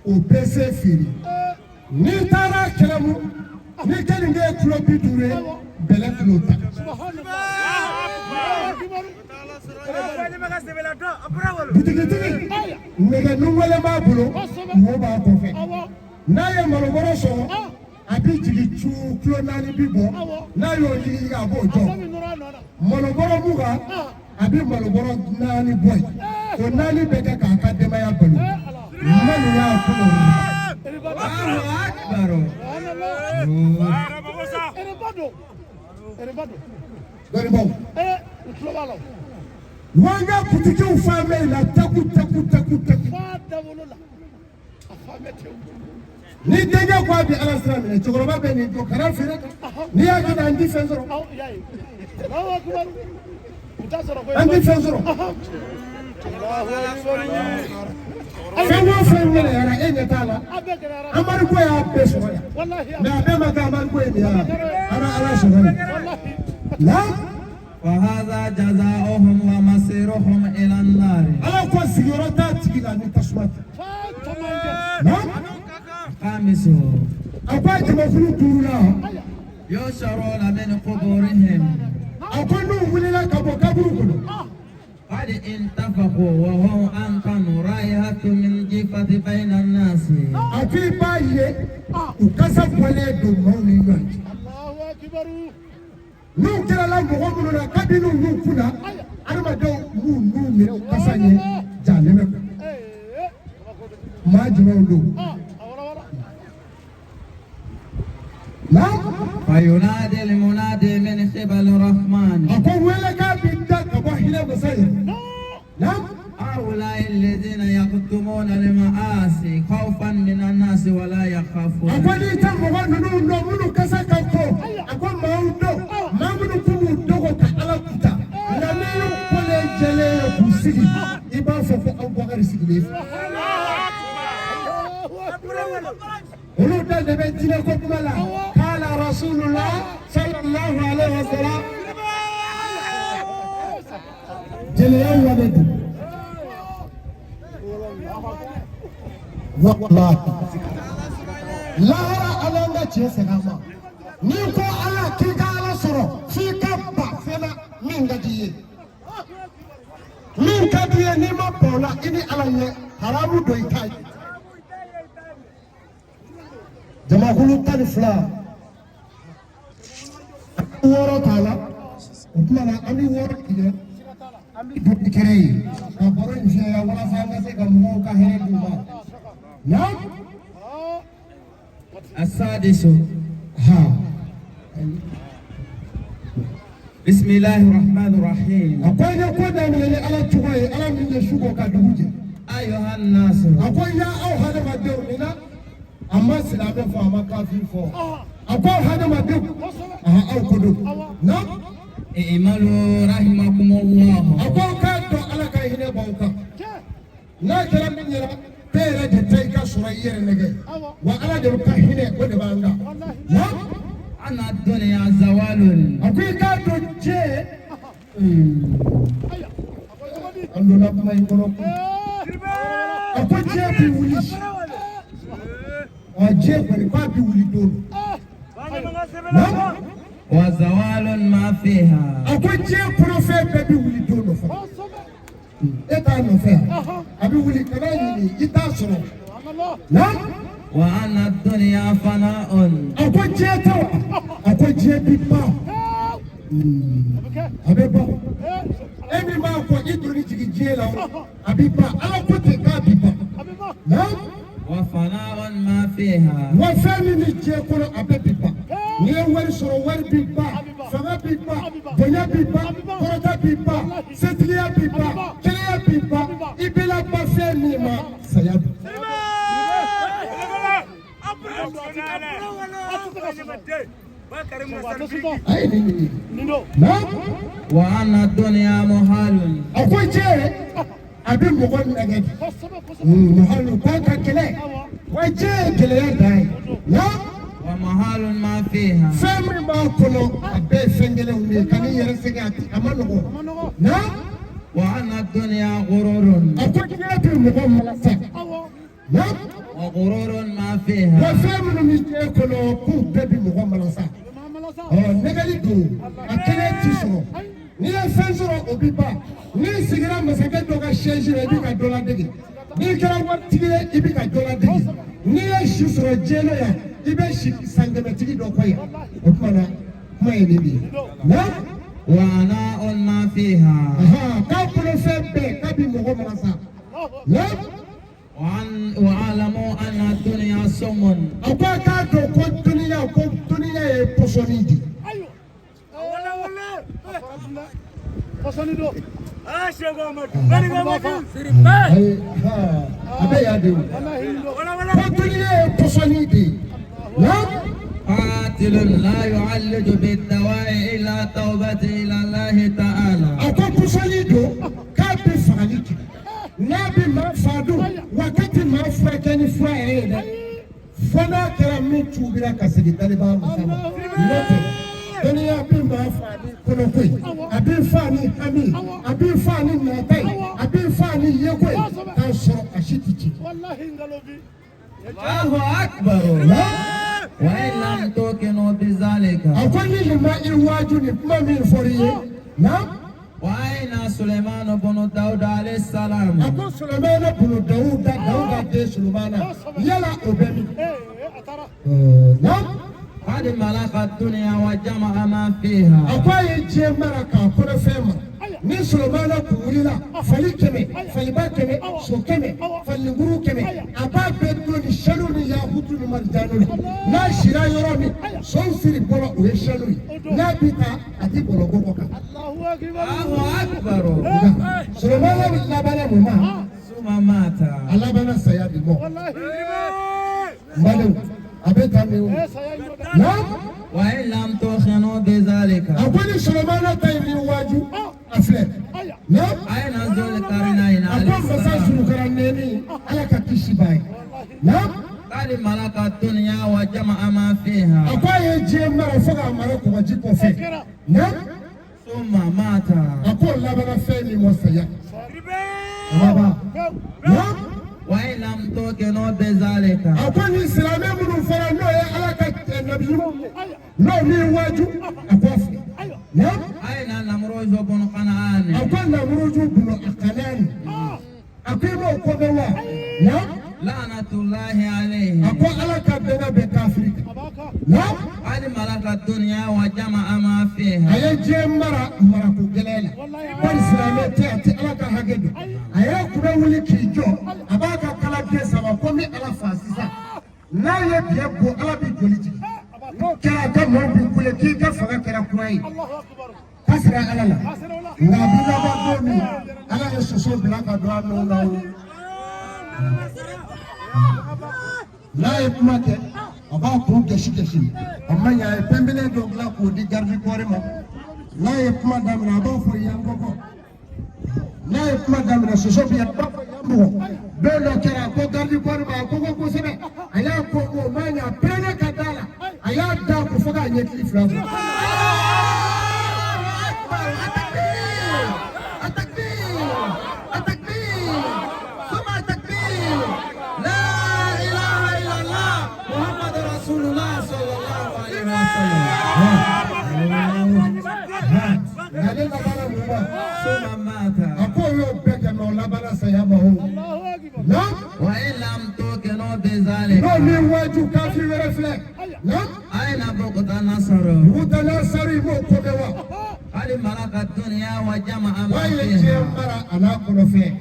o bɛ se feere n'i taara kɛlɛmu ni keninge ye kilo 50 ye bɛlɛ kilo 10. Butigitigi nɛgɛ nungɛlɛn b'a bolo wo b'a kɔfɛ n'a ye malobɔrɔ sɔrɔ a bi jigin cu kilo 4 bi bɔ n'a y'o yigiyigi a b'o jɔ malobɔrɔ 20 a bi malobɔrɔ 4 bɔ yen o 4 bɛ kɛ k'a ka denbaya balo man y'a kɔnɔ. الله أكبر. Dɔnnibaaw wa n ka butikiw fan bɛ la taku taku taku taku ni denkɛ ko a bɛ Ala sira minɛ cɛkɔrɔba bɛ nin jɔ kana feere n'i y'a kɛ tan an ti fɛn sɔrɔ an ti fɛn sɔrɔ fɛn o fɛn gɛlɛyara e ɲɛ t'a la Amadu ko y'a bɛɛ sɔrɔ yan mais a bɛɛ ma kɛ Amadu ko ye nin ye Ala sɔrɔ yen na. وهذا جزاؤهم ومصيرهم إلى النار. Ala ko sigiyɔrɔ t'a tigi la ni tasuma tɛ. Naam. خامس. A ko a jamakulu duurunan. يحشرون من قبورهم. A ko n'u wulila ka bɔ kaburu kɔnɔ. قد انتفخوا وهم أنتن رائحة من جيفة بين الناس. A ko i b'a ye u kasa bɔlen don maaw ni ɲɔgɔn cɛ. N'u kɛra mɔgɔ minnu na kabini u y'u kunna adamadenw b'u n'u minɛ u kasa ɲɛ jahanɛmɛ kɔnɔ. Maa jumɛnw don? Naam. فينادي المنادي من قبل الرحمن. A ko welekan bi da ka bɔ hinɛ masa ye. Naam. هؤلاء الذين يكتمون المعاصي خوفا من الناس ولا A يخافون. ko n'i tɛ mɔgɔ ninnu dɔn minnu kasa ka bon a ko maaw dɔn maa minnu k'u b'u dogo ka Ala kuta nka n'i y'u kolen jɛlen ye k'u sigi i b'a fɔ ko Abubakari sigilen filɛ. Olu da de bɛ diinɛ ko kuma la. Kala Rasulullah sallallahu alaihi wa sallam. Jɛnɛya wale don. Walahi. Lahara Ala ka tiɲɛ segin an ma. N'i ko Ala k'i ka Ala sɔrɔ f'i ka ban fɛn na min ka di i ye. Min ka di i ye n'i ma ban o la i ni Ala ɲɛ haramu don i t'a ye. Jamakulu 12 6 t'a la o tuma na an bɛ 6 tigɛ an bɛ don ni kɛnɛ ye ka baro in fiyɛ walasa an ka se ka mɔgɔw ka hɛrɛ d'u ma. Naam. السادس Ha. بسم الله الرحمن الرحيم A ko n ye ko daminɛ ni Ala tɔgɔ ye Ala min ye su ko ka dugu jɛ. أيها الناس A ko ya aw hadamadenw nin na a ma silamɛ fɔ a ma kafiri fɔ. A ko aw hadamadenw aw ko don. Naam. اعملوا رحمكم الله A ko aw k'a dɔn Ala ka hinɛ b'aw kan. N'a kɛra min ɲɛna e yɛrɛ de ta i ka sɔrɔ i yɛrɛ nɛgɛ. Wa Ala de ka hinɛ o de b'an kan. Naam. أن الدنيا زوال A ko i k'a dɔn diɲɛ. An donna kuma in kɔnɔ koyi. A ko diɲɛ bɛ wuli. A diɲɛ kɔni k'a bɛ wuli don dɔ. Naam. وزوال ما فيها A ko diɲɛ kɔnɔfɛn bɛɛ bɛ wuli don dɔ fana. E t'a nɔfɛ yan. A bɛ wuli ka n'a ɲini i t'a sɔrɔ. Naam. وأن الدنيا فناء A ko diɲɛ tɛ wa? A ko diɲɛ bi ban. A bɛ ban. E min b'a fɔ i donni jigin diɲɛ la o, a bi ban. Ala ko ten k'a bi ban. Naam. وفناء ما فيها Wa fɛn min bɛ diɲɛ kɔnɔ a bɛɛ bi ban. N'i ye wari sɔrɔ wari bi ban, fanga bi ban, bonya bi ban, kɔrɔta bi ban, setigiya bi ban, kɛnɛya bi ban. I bɛ laban fɛn min ma saya don. A ye nin ɲini. Naam. وأن الدنيا محال A ko diɲɛ a bɛ mɔgɔ nɛgɛ de. Muhalu k'a ka kɛlɛ. Wa diɲɛ ye gɛlɛya dan ye. Naam. ومحال ما فيها Fɛn min b'a kɔnɔ a bɛɛ ye fɛn gɛlɛnw de ye ka n'i yɛrɛ sɛgɛn a ti a ma nɔgɔn. Naam. وأن الدنيا غرور A ko diɲɛ bɛ mɔgɔ malasa. Naam. وغرور ما Wa فيها fɛn minnu bɛ diɲɛ kɔnɔ k'u bɛɛ bɛ mɔgɔ malasa. Ɔ nɛgɛli don a kelen ti sɔrɔ. N'i ye fɛn sɔrɔ o bɛ ban. N'i sigira masakɛ dɔ ka chaise la i bɛ ka dɔ ladege. N'i kɛra waritigi ye i bɛ ka dɔ ladege. N'i ye si sɔrɔ diɲɛ na yan i bɛ si san kɛmɛtigi dɔ kɔ yan. O tuma na kuma ye nin de ye. Naam. وعناء ما فيها K'a bolofɛn bɛɛ k'a bɛ mɔgɔ malasa. Naam. وعلموا أن الدنيا سم A ko a k'a dɔn ko duniya ye pɔsɔni de ye. Ayi, a bɛ yan de o. Ko duniya ye pɔsɔni de ye. Naam. قاتل لا يعالج بالدواء إلا توبة إلى الله تعالى A ko pɔsɔni don k'a bɛ fagali kɛ. N'a bɛ maa fa dun wa k'a tɛ maa furakɛ ni fura yɛrɛ ye dɛ. Fo n'a kɛra min tuubira ka segin dalibaa masa ma. N'o tɛ dɔnniya bɛ maa fa ni kɔnɔko ye, a bɛ fa ni hami ye, a bɛ fa ni nata ye, a bɛ fa ni yeko ye k'a sɔrɔ a si tɛ ci. الله أكبر وإن لم توقنوا بذلك A ko ni nin ma i waaju nin kuma min fɔr'i ye, naam. وأين سليمان بن داود عليه السلام A ko Sulemana bunu Dawuda Dawuda den Sulemana yala o bɛ min? Naam. قد ملك الدنيا وجمع ما فيها A ko a ye diɲɛ mara k'a kɔnɔfɛn mara. Ni Sulemana kun wulila fali 100 faliba 100 so 100 falikuru 100 a b'a bɛɛ dulon ni sanu ni yakutu ni marijanu la. N'a sira yɔrɔ min sow siri bɔlɔ o ye sanu ye. N'a bi taa a ti bɔlɔ kɔkɔ kan. الله أكبر Sulemana labanna mun ma? ثم مات A labanna saya de mɔ. N badenw a bɛ taa min o. Naam. وإن لم توقنوا بذلك A ko ni Sulemana ta ye min waaju a filɛ. Naam. أين ذو القرنين A عليه ko masa السلام Zulukaranɛni Ala ka kisi b'a ye. Naam. قد قد ملك الدنيا وجمع ما فيها A ko a ye diɲɛ mara fo k'a mara kɔgɔji kɔfɛ. Naam. ثم مات A k'o labanna fɛn min ma saya. Baba. Naam. وإن لم توقنوا بذلك A ko nin silamɛ minnu fɔra n'o ye Ala ka nabi ɲumanw ye n'o m'i waaju a k'o filɛ. Naam. أين نمرود بن كنعان A ko Namuruju bunu Akanani. A ko i m'o ko mɛn wa? Naam. لعنة الله عليه A ko Ala ka bɛnna bɛ kafiri kan. Naam. قد ملك الدنيا وجمع ما A فيها ye diɲɛ mara marako gɛlɛn la. Bari silamɛ tɛ a tɛ Ala ka hakɛ dɔn. A yɛrɛ kun bɛ wuli k'i jɔ a b'a ka kala den saba ko n bɛ Ala fa sisan. N'a ye biɲɛ bɔ Ala bɛ joli jigin. N'o kɛra a ka maaw bɛ kule k'i ka fanga kɛra kura ye. K'a sera Ala la. Nka a bɛ laban don min Ala ye soso bila ka don a nɔ na o. N'a ye kuma kɛ a b'a kun gɛsi gɛsi a ma ɲɛ a ye pɛnpɛlɛ dɔ dilan k'o di garidi kɔri ma n'a ye kuma daminɛ a b'a fɔ yan kɔkɔ n'a ye kuma daminɛ soso bɛ yan a b'a fɔ yan mɔgɔ don dɔ kɛra a ko garidi kɔri ma a ko ko kosɛbɛ a y'a ko o ma ɲɛ a pɛrɛnna ka d'a la a y'a da ko fo k'a ɲɛkili fila bɔ. التكبير التكبير التكبير ثم التكبير لا إله إلا الله محمد رسول الله صلى الله عليه وسلم Ale labanna mun ma? ثم مات A ko y'o bɛɛ kɛ mɛ o labanna saya ma o. Naam. وإن لم توقنوا بذلك N'o min waaju kafiri wɛrɛ filɛ. Naam. أين بغض النصر Dugutala sari i b'o ko mɛn wa? قد ملك الدنيا وجمع ما Wa ye diɲɛ فيها mara a n'a kɔnɔfɛn.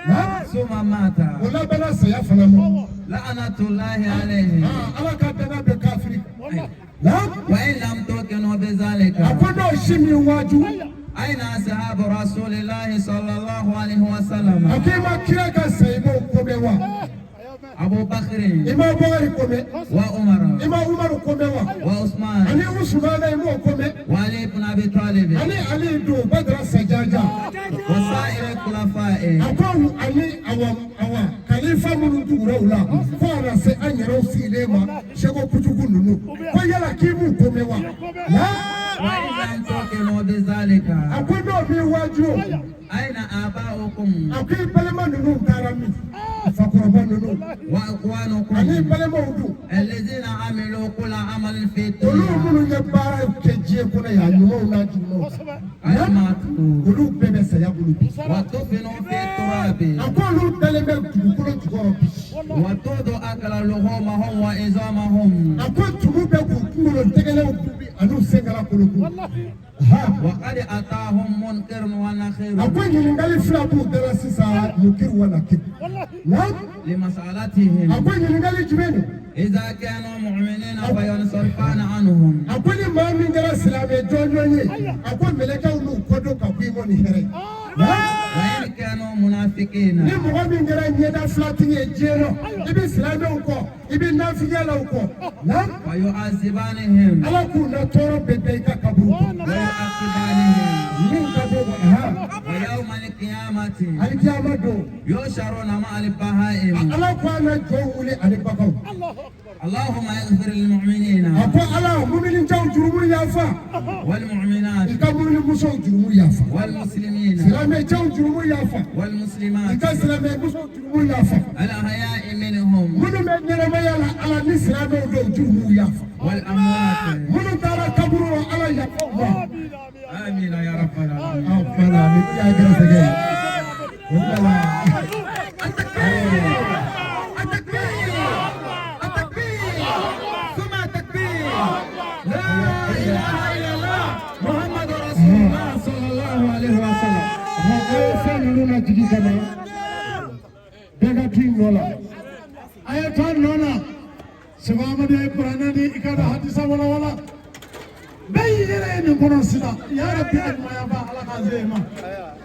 Naam. ثم مات O labanna saya fana ma. لعنة الله عليه Aa Ala ka danna bɛ kafiri. Naam. وإن لم توقنوا بذلك A ko n'o si min waaju. أين أصحاب رسول الله صلى الله عليه وسلم A ko i ma kira ka sa i b'o ko mɛn wa? أبو بكر I ma Abubakari ko mɛn? وعمر I ma Umaru ko mɛn wa? وعثمان Ani Usumana i m'o ko mɛn? وعلي بن أبي طالب Ani Ali don Badara Sajaja. وسائر الخلفاء A ko ani awa awa kalifa minnu tugura u la fo ka na se an yɛrɛw sigilen ma Seko Kujugu ninnu ko yala k'i b'u ko mɛn wa? Naam. وإن لم توقنوا بذلك A ko n'o b'i waaju o. أين آباؤكم A ko i balima ninnu taara min? Fakɔrɔba ninnu وإخوانكم ani i balimaw dun. الذين عملوا كل عمل في Olu الدنيا minnu ye baara kɛ diɲɛ kɔnɔ yan ɲumanw n'a jugumanw. قد ماتوا Olu bɛɛ bɛ saya bolo bi. ودفنوا في التراب A ko olu dalen bɛ dugukolo jukɔrɔ bi. وتوضع أكل لحومهم وعظامهم A ko tumu bɛ k'u kunkolo tɛgɛlɛw dun bi ani u senkala kolo dun. Ha. وقد أتاهم منكر ونخير A ko ɲininkali fila b'u dala sisan munkiri wa nakiri. Naam. لمسألتهم A ko ɲininkali jumɛn don? إذا كانوا مؤمنين فينصرفان عنهم A ko ni maa min kɛra silamɛ jɔnjɔn ye a ko mɛlɛkɛw n'u kɔ don ka bɔ i mɔ ni hɛrɛ ye. Naam. وإن كانوا منافقين Ni mɔgɔ min kɛra ɲɛda filatigi ye diɲɛ nɔ i bɛ silamɛw kɔ i bɛ nafigilaw kɔ. Naam. ويعذبانهم Ala k'u na tɔɔrɔ bɛɛ da i ka kaburu kɔnɔ. ويعاقبانهم Min ka bɔ kɔnɔ han. ويوم القيامة Alikiyama don. يحشرون مع البهائم Ala ko an na jɔn wuli ani baganw. اللهم اغفر للمؤمنين A ko Ala muminicɛw jurumu yafa. والمؤمنات I ka muminimusow jurumu yafa. والمسلمين Silamɛcɛw jurumu yafa. I والمسلمات ka silamɛmusow jurumu yafa. الأحياء منهم Minnu bɛ ɲɛnamaya la Ala ni silamɛw don jurumu yafa. والأموات Minnu taara kaburu rɔ Ala yafa u ma. آمين يا رب العالمين Aw fana ni y'a gɛrɛsɛgɛ ye. O de la. التكبير التكبير التكبير ثم التكبير لا إله إلا الله محمد رسول الله صلى الله عليه وسلم A ye fɛn ninnu lajigin ka na bɛɛ ka to i nɔ la. A ye to a nɔ na. Seko Amadu ye kuranɛ di i ka don hadisa walawala. Bɛɛ y'i yɛrɛ ye nin kɔnɔ sisan. Ya Rabbi a ɲumanya ba Ala k'a se i ma.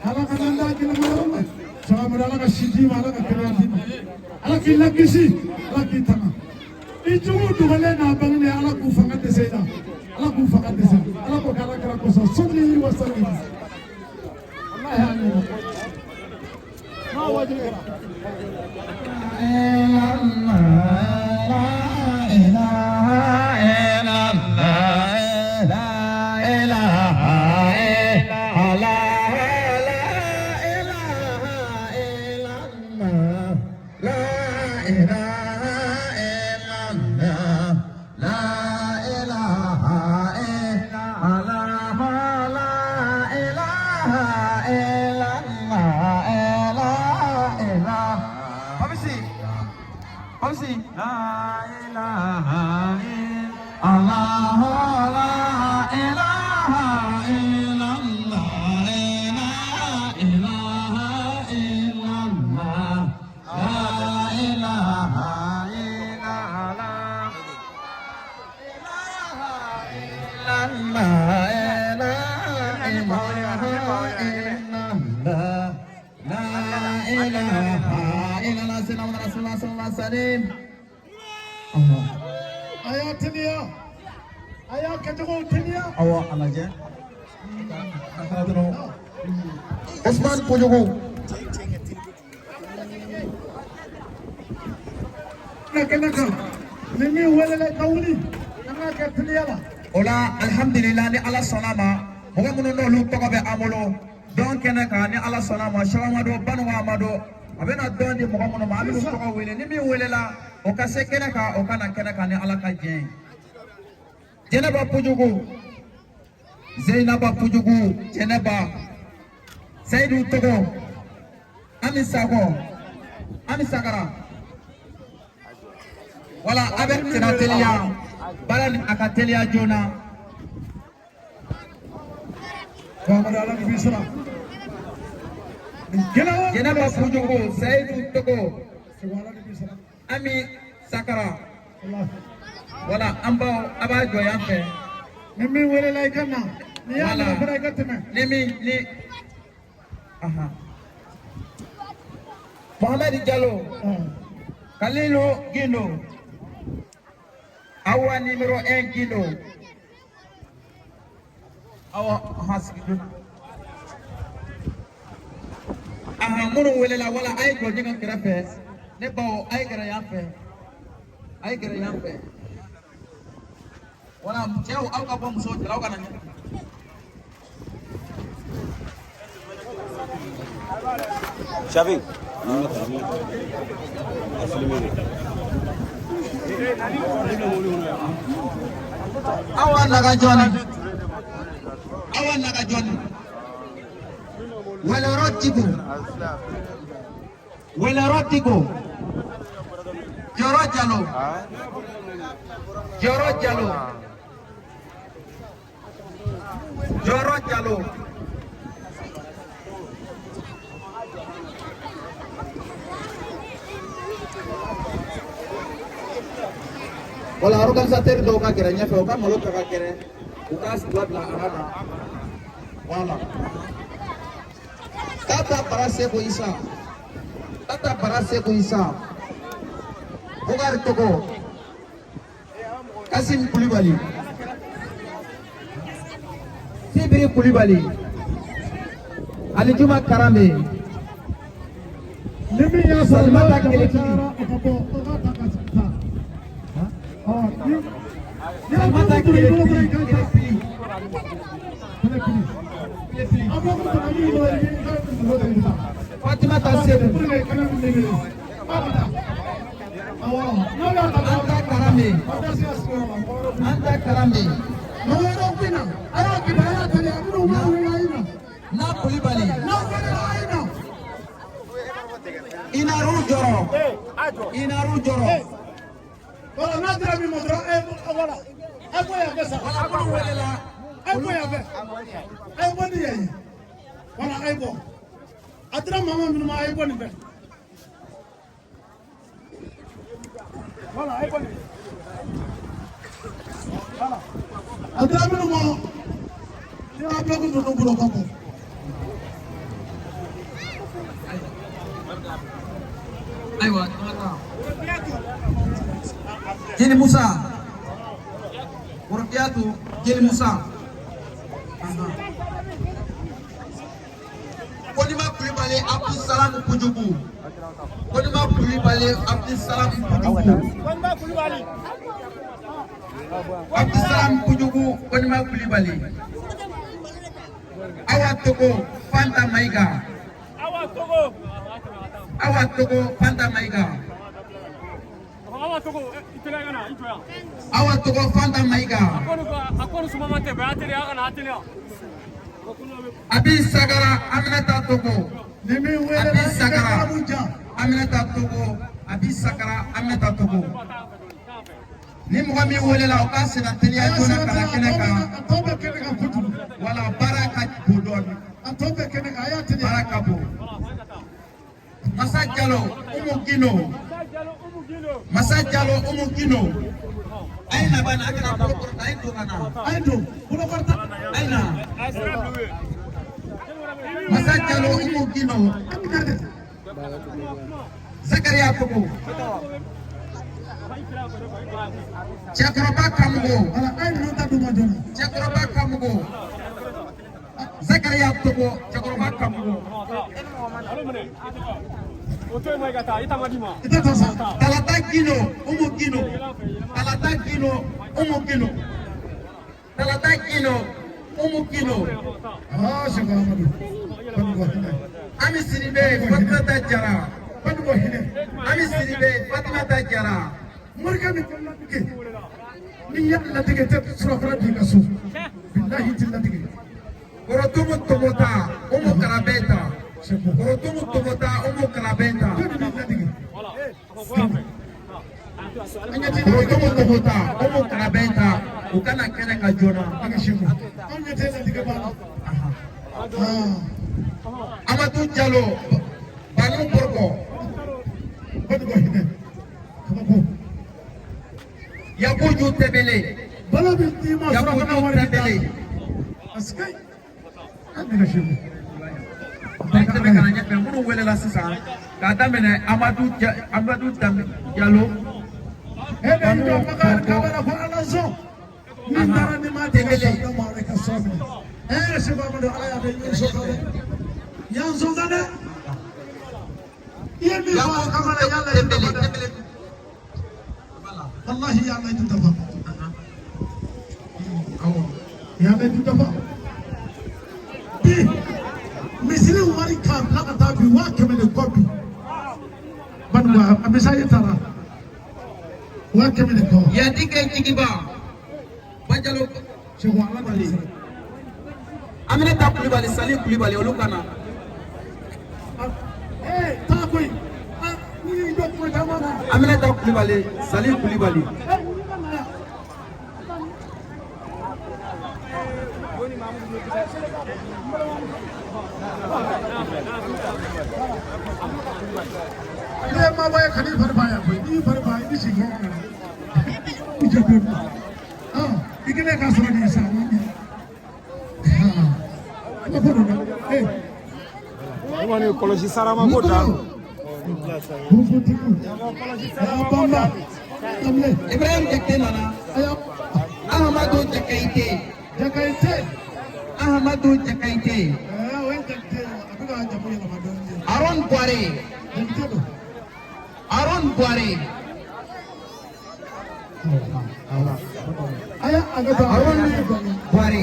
Ala ka n'an da gɛlɛma yɔrɔ ma. Seko Amadu Ala ka si d'i ma Ala ka kɛnɛya d'i ma. Ala k'i lakisi Ala k'i tanga. I jugu dogolen n'a bangenen Ala k'u fanga dɛsɛ i la. Ala k'u fanga dɛsɛ. Ala k'o kɛ Ala kira kosɔn. Sɔli wa salim. Walahi a ɲɛna. N'a wajibi kɛra. إلا الله لا illallah, la ilaha illallah, la ilaha illallah, sayyidina Rasulullah sallallahu alaihi wasallam. A y'a teliya, a y'a kɛcogo teliya. Awɔ, a lajɛ. Ousmane Kojogo. Na kɛnɛ kan, ni min welela i ka wuli, an k'a kɛ teliya la. O la alihamudulila, ni Ala sɔnna ma, mɔgɔ minnu n'olu tɔgɔ bɛ an bolo dɔn kɛnɛ kan, ni Ala sɔnna ma, Sɛki Amadu Banuwa Amadu a bɛna dɔn di mɔgɔ minnu ma, an bɛn'u tɔgɔ wele. Ni min welela, o ka se kɛnɛ kan, o ka na kɛnɛ kan ni Ala ka diɲɛ ye. Jɛnɛba Kojugu, Zeyinaba Kojugu, Jɛnɛba, Seyidu Togo, Ami Sakɔ, Ami Sagara. Wala a bɛ senna teliya, baara ni a ka teliya joona. Muhamadu, Ala k'i sara. Nin gɛlɛya o Jɛnɛba Kojugu, Seyidu Togo, Segu, Ala k'i sara. Ami Sakara. Walahi. Wala an baw, a b'a jɔ yan fɛ. Ni min welela i ka na, n'i y'a Voilà. minɛ fana i ka tɛmɛ. Ni min ni aha. Mohamed Diallo, Kalilu Gindo, Awa numéro 1 Gindo. Awa ha sigi joona. Aha, minnu welela, wala a ye jɔ ɲɔgɔn kɛrɛfɛ. Ne baw, a ye gɛrɛ yan fɛ. A ye gɛrɛ yan fɛ. Wala cɛw, aw ka bɔ musow cɛla, aw ka na ɲɛ. Xavi, a filmé de. Awa Nagajɔni, Awa Nagajɔni, Wɛlɛyɔrɔ Diko, Wɛlɛyɔrɔ Diko, Jɔrɔ Jalo, Jɔrɔ Jalo, Jɔrɔ Jalo. Wala organisateur dɔw ka gɛrɛ ɲɛfɛ, u ka malo ta ka gɛrɛ, u k'a bila a na. Wala. Tata Bara Seko Isa. Tata Bara Seko Isa. Bugari Togo. Kasim Koulibaly. Sibiri Koulibaly. Alijuma Karame. Ni min y'a sɔrɔ Salimata n'o jama Kelekili. cayara, o ka bɔ, o ka ta ka taa. Ɔ, ni ni Salimata a bolo i bolo Kelekili. kɔrɔ i ka taa. Kelekili. Kelekili. Kelekili. A bɔ ko tuma min bolo i b'i ka mɔgɔ de ta. Fatimata Sekou. Pour que kana min bɛ a bɛ taa. Awɔ, n'aw y'a ta dɔrɔn, Anta Karame. aw tɛ se ka sigi yɔrɔ la, mɔgɔ wɛrɛw bɛ na. Anta Karame. Mɔgɔ wɛrɛw bɛ na, a y'a kɛ tan, a y'a teliya, minnu b'a wele a ye na. Na Koulibaly. N'aw welela a ye na. Inaru Jɔrɔ. Inaru Jɔrɔ. Voilà, n'a dira min ma dɔrɔn, ɛ voilà, a ye bɔ yan fɛ sa. Wala minnu welela. A ye bɔ yan fɛ. A ye bɔ ni yan ye. Voilà, a ye bɔ. A dira maa minnu ma, a ye bɔ nin fɛ. Voilà, a ye bɔ nin fɛ. Voilà. A dira minnu ma, ni y'a bila ko ninnu bolo ka bɔ. Ayiwa, Jeli Musa. Worokiyatu Jeli Musa. Konima Kulibali Abdou Salam Kojugu. Konima Kulibali Abdou Salam Kojugu. Abdou Salam Kojugu, Konima Kulibali. Awa Togo Fanta Maïga. Awa Togo Fanta Maïga. Awa Togo Fanta Maïga. Abi Sagara Aminata Togo. Ni min Abi welela i ka Sagara kalamu ja. Aminata Togo. Abi Sagara Aminata Togo. Ni mɔgɔ min welela, o ka senna teliya joona ka na kɛnɛ kan. A tɔ bɛ kɛnɛ kan kojugu. Wala baara ka bon dɔɔni. A tɔ bɛ kɛnɛ kan, a y'a teliya. Baara ka bon. Masa Jalo Umu Gino. Masa Jalo Umu Gino. A ye na bani, a kana bolo kɔrɔta, a ye ye don ka na. A ye don. Bolokɔrɔta. A ye na. Masa Jalo Umu Gino. Zakaria Togo. Cɛkɔrɔba Kamugo. Wala a ye ninnu ta d'u ma joona. Cɛkɔrɔba Kamugo. Zakaria Togo. Cɛkɔrɔba Kamugo. I tɛ taa sa. Talata Gino Umu Gino. Talata Gino Umu Gino. Talata Gino Umu Gino. Ah, Cheikh Amadou. Banugo hinɛ. Ami Sidibe Fatimata Jara. Banugo hinɛ. Ami Sidibe Fatimata Jara. Morikɛ min tɛ latige. Ni y'a latige tɛ surafana di i ka so. Bilahi tɛ latige. Korotumu Tomota Umu Karabenta. Korotumu Tomota Umu Karabenta. Jɔnni b'i latige? Korotumu Tomota Umu Karabenta. U kana kɛnɛ ka joona. An ka Seku. Anw ɲɛ tɛ latige b'a la. Amadu Jalo Banu Borgo. Banugo hinɛ. Kabako. Yakuju Tebele. Balo bɛ d'i ma surafana Yakuju wari bɛ d'a Tebele. ma. Parce que an bɛna Seku. An tɛmɛ ka na ɲɛfɛ minnu welela sisan k'a daminɛ Amadu Jalo. E bɛ i jɔ Bakari Kabara ko Ala sɔn. Ni taara ni ma tigɛ sɔn dɔ ma i ka sɔn minɛ. Seku Amadu Ala y'a kɛ i ye sɔn dɛ. Yan sɔn dɛ. I ye min fɔ a kama la yala i dafa dɛ. Walahi yala i dafa. Yala i dafa. Bi misiri wari k'a bila ka taa bi 100,000 de kɔ bi. Banuba a message taara 100,000 de kɔ. Yadike Jigiba. Bajalo. Seku Ala b'a sara. Aminata Kulibali Sali Kulibali olu ka na. Taa koyi. Ni y'i jɔ kuma caman na. Aminata Kulibali Sali Kulibali. Ne ye maabɔ ye kan'i fari ban yan koyi. N'i y'i fari ban i bɛ sigi kɔngɔ na. I jɔ dɔɔni. I kɛlen k'a sɔrɔ nin ye sa. Kuma ko don dɛ. Kɔni kɔlɔsi sarama ko dan. Bonfotigiw. A y'a banba. Ibrahim Jakite nana. Ahamadu Jakayite. Jakayite. Ahamadu Jakayite. O ye Jakite ye. A bɛ ka jamu yɛlɛma dɔɔni. Aron Buware. Jakite don. Aron Buware. A y'a a ka taa. Aron Buware.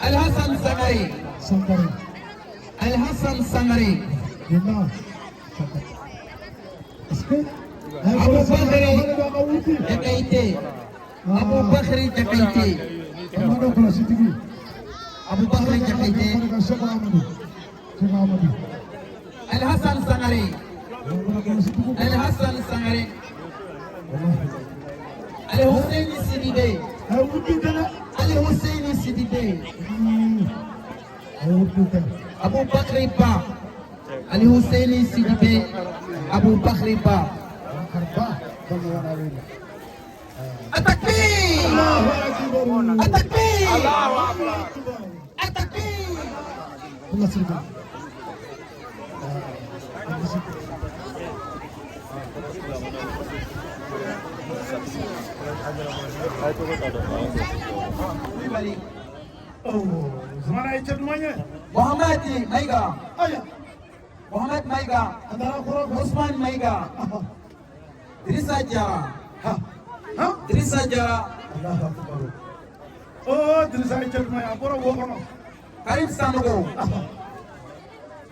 Alhassan Sangare. Sangare. Alhassan Sangare. Abubakari Jakayite. Abubakari Jakayite. Abubakari Jakayite. Alhassan Sangare. Alhassan Sangare. Al-Husseini Sidibe. Al-Husseini Sidibe. Abubakari Ba. Al-Husseini Sidibe. Abubakari Ba. Atakbir! Atakbir! Atakbir! Zumana ye cɛ duman ye. Mohamed Maïga. Aya. Mohamed Maïga. Ousmane Maïga. Drissa Diarra. Drissa Diarra. Allahu akbar. Oh, Drissa ye cɛ duman ye. A bɔra wo kɔnɔ. Karim Sanogo.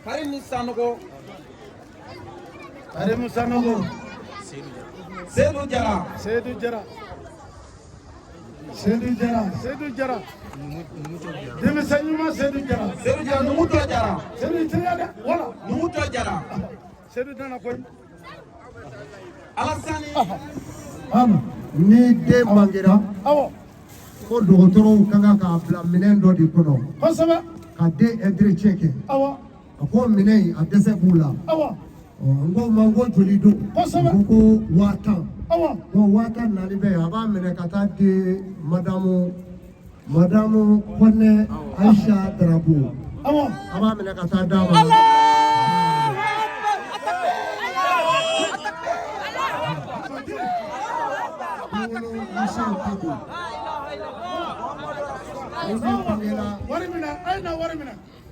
Karim Sanogo. Karim Sanogo. Seydou Diarra. Seydou Diarra. Seydou Diarra. Seydou Diarra. Denmisɛn ɲuman Seydou Diarra. Seydou Diarra Numutɔ Diarra. Seydou i teliya dɛ. Wala. Numutɔ Diarra. Seydou nana koyi. Alassane. Ni den bangera. Awɔ. Ko dɔgɔtɔrɔw ka kan k'a bila minɛn dɔ de kɔnɔ. Kosɛbɛ. Ka den entretien kɛ. Awɔ. A ko minɛn in a dɛsɛ b'u la. Awɔ. N ko ma n ko joli don. Kosɛbɛ. U ko ko 10,000. Donc 14,000 bɛ yen, a b'a minɛ ka taa di madamu Kɔnɛ Ayisa Darabo. A b'a minɛ ka taa d'a ma.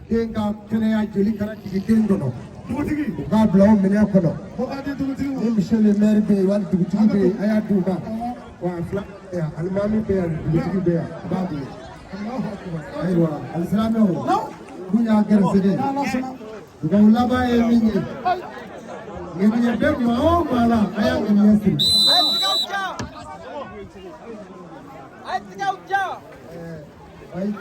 Den ka kɛnɛya joli kana jigin den kɔnɔ. Dugutigi. U k'a bila o minɛn kɔnɔ. Ko k'a di dugutigi ma. Ni monsieur le maire bɛ yen wali dugutigi bɛ yen, a y'a d'u ma. Wa a fila bɛ yan, alimami bɛ yan, dugutigi bɛ yan, a b'a bolo. Ayiwa, alisilamɛw, mun y'a gɛrɛsɛgɛ ye? Dugawu laban ye min ye, ŋaniya bɛ maa o maa la, a y'a ŋaniya siri. Ayi,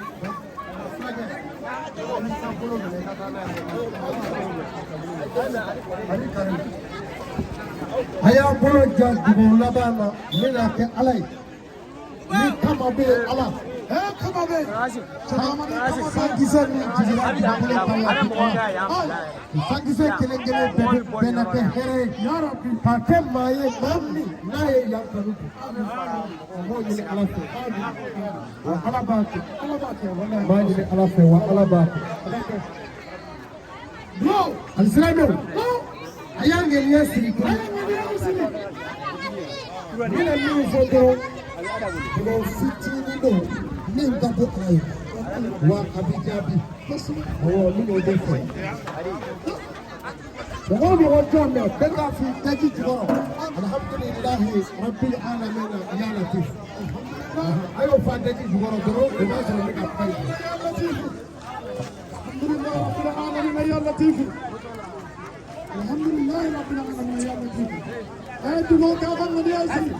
a y'a bolo ja dugawu laban na, n bɛna kɛ Ala ye. Ni kama bɛ yen Ala. Kama bɛ yen. Sankisɛ min jiginna dugukolo kan yan, sankisɛ kelen kelen bɛɛ na kɛ hɛrɛ ye. K'a kɛ maa ye, maa min n'a ye yan kanu bi. N b'o ɲini Ala fɛ. Wa Ala b'a kɛ. N b'a ɲini Ala fɛ wa Ala b'a kɛ. Alisilamɛw, a y'a ŋaniya siri dɔrɔn. N bɛna min fɔ dɔrɔn, dugawu fitinin don min ka di Ala ye, wa a bɛ jaabi. Awɔ, n bɛn'o de fɔ. Mɔgɔ o mɔgɔ jɔn bɛ, bɛɛ k'a f'i daji jukɔrɔ. Alhamdulilahi rabbil alamina ya latif. A y'o fɔ a daji jukɔrɔ dɔrɔn, o b'a sɔrɔ ne ka kuma ye. Alhamdulilahi rabbil alamina ya latif. Alhamdulilahi rabbil alamina ya latif. A ye dugawu k'a ka ŋaniya siri.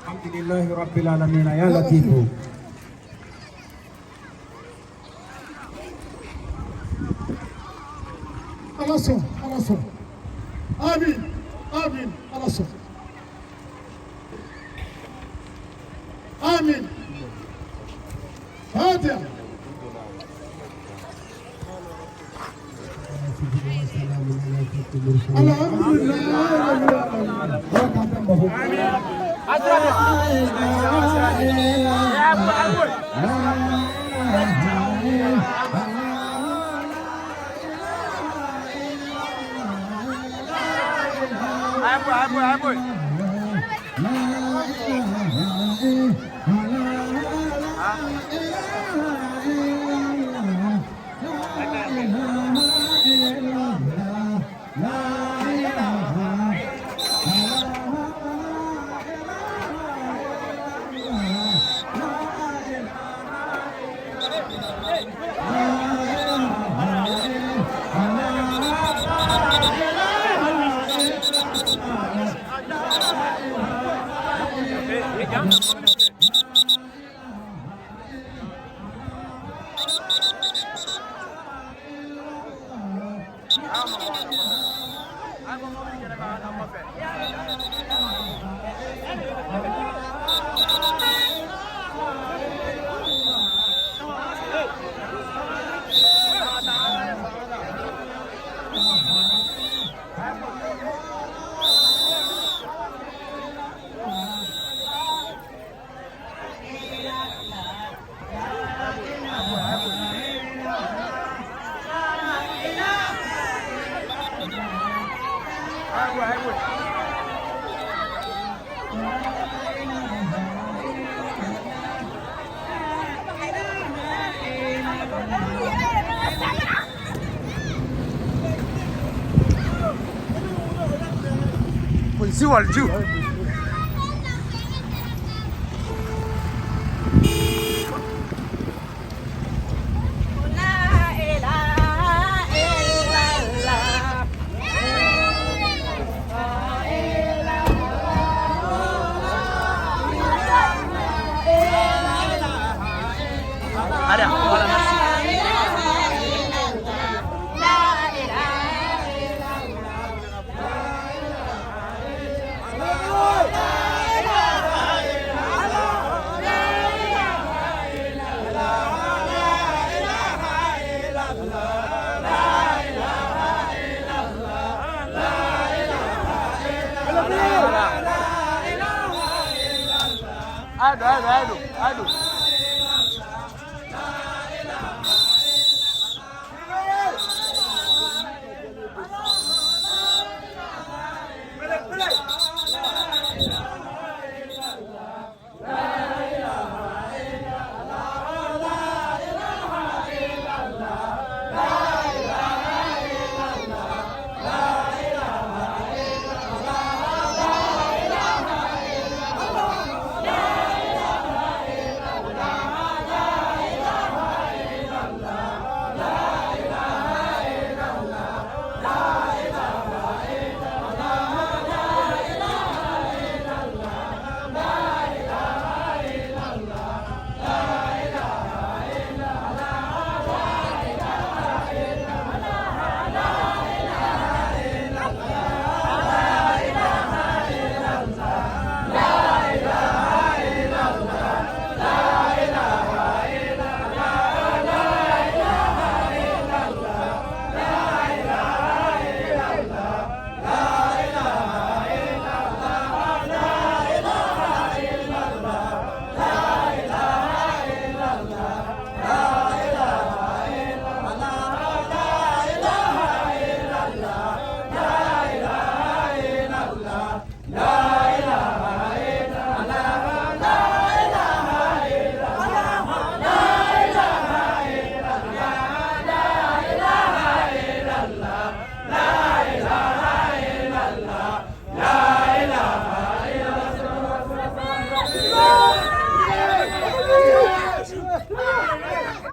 Alhamdulillahi rabbil alamin ya latif. Ala sɔn, Ala sɔn. Amin, amin, Ala sɔn. Amin. Fatiha. Alhamdulillahi rabbil alamin. Polisi waliju. La Ayo. La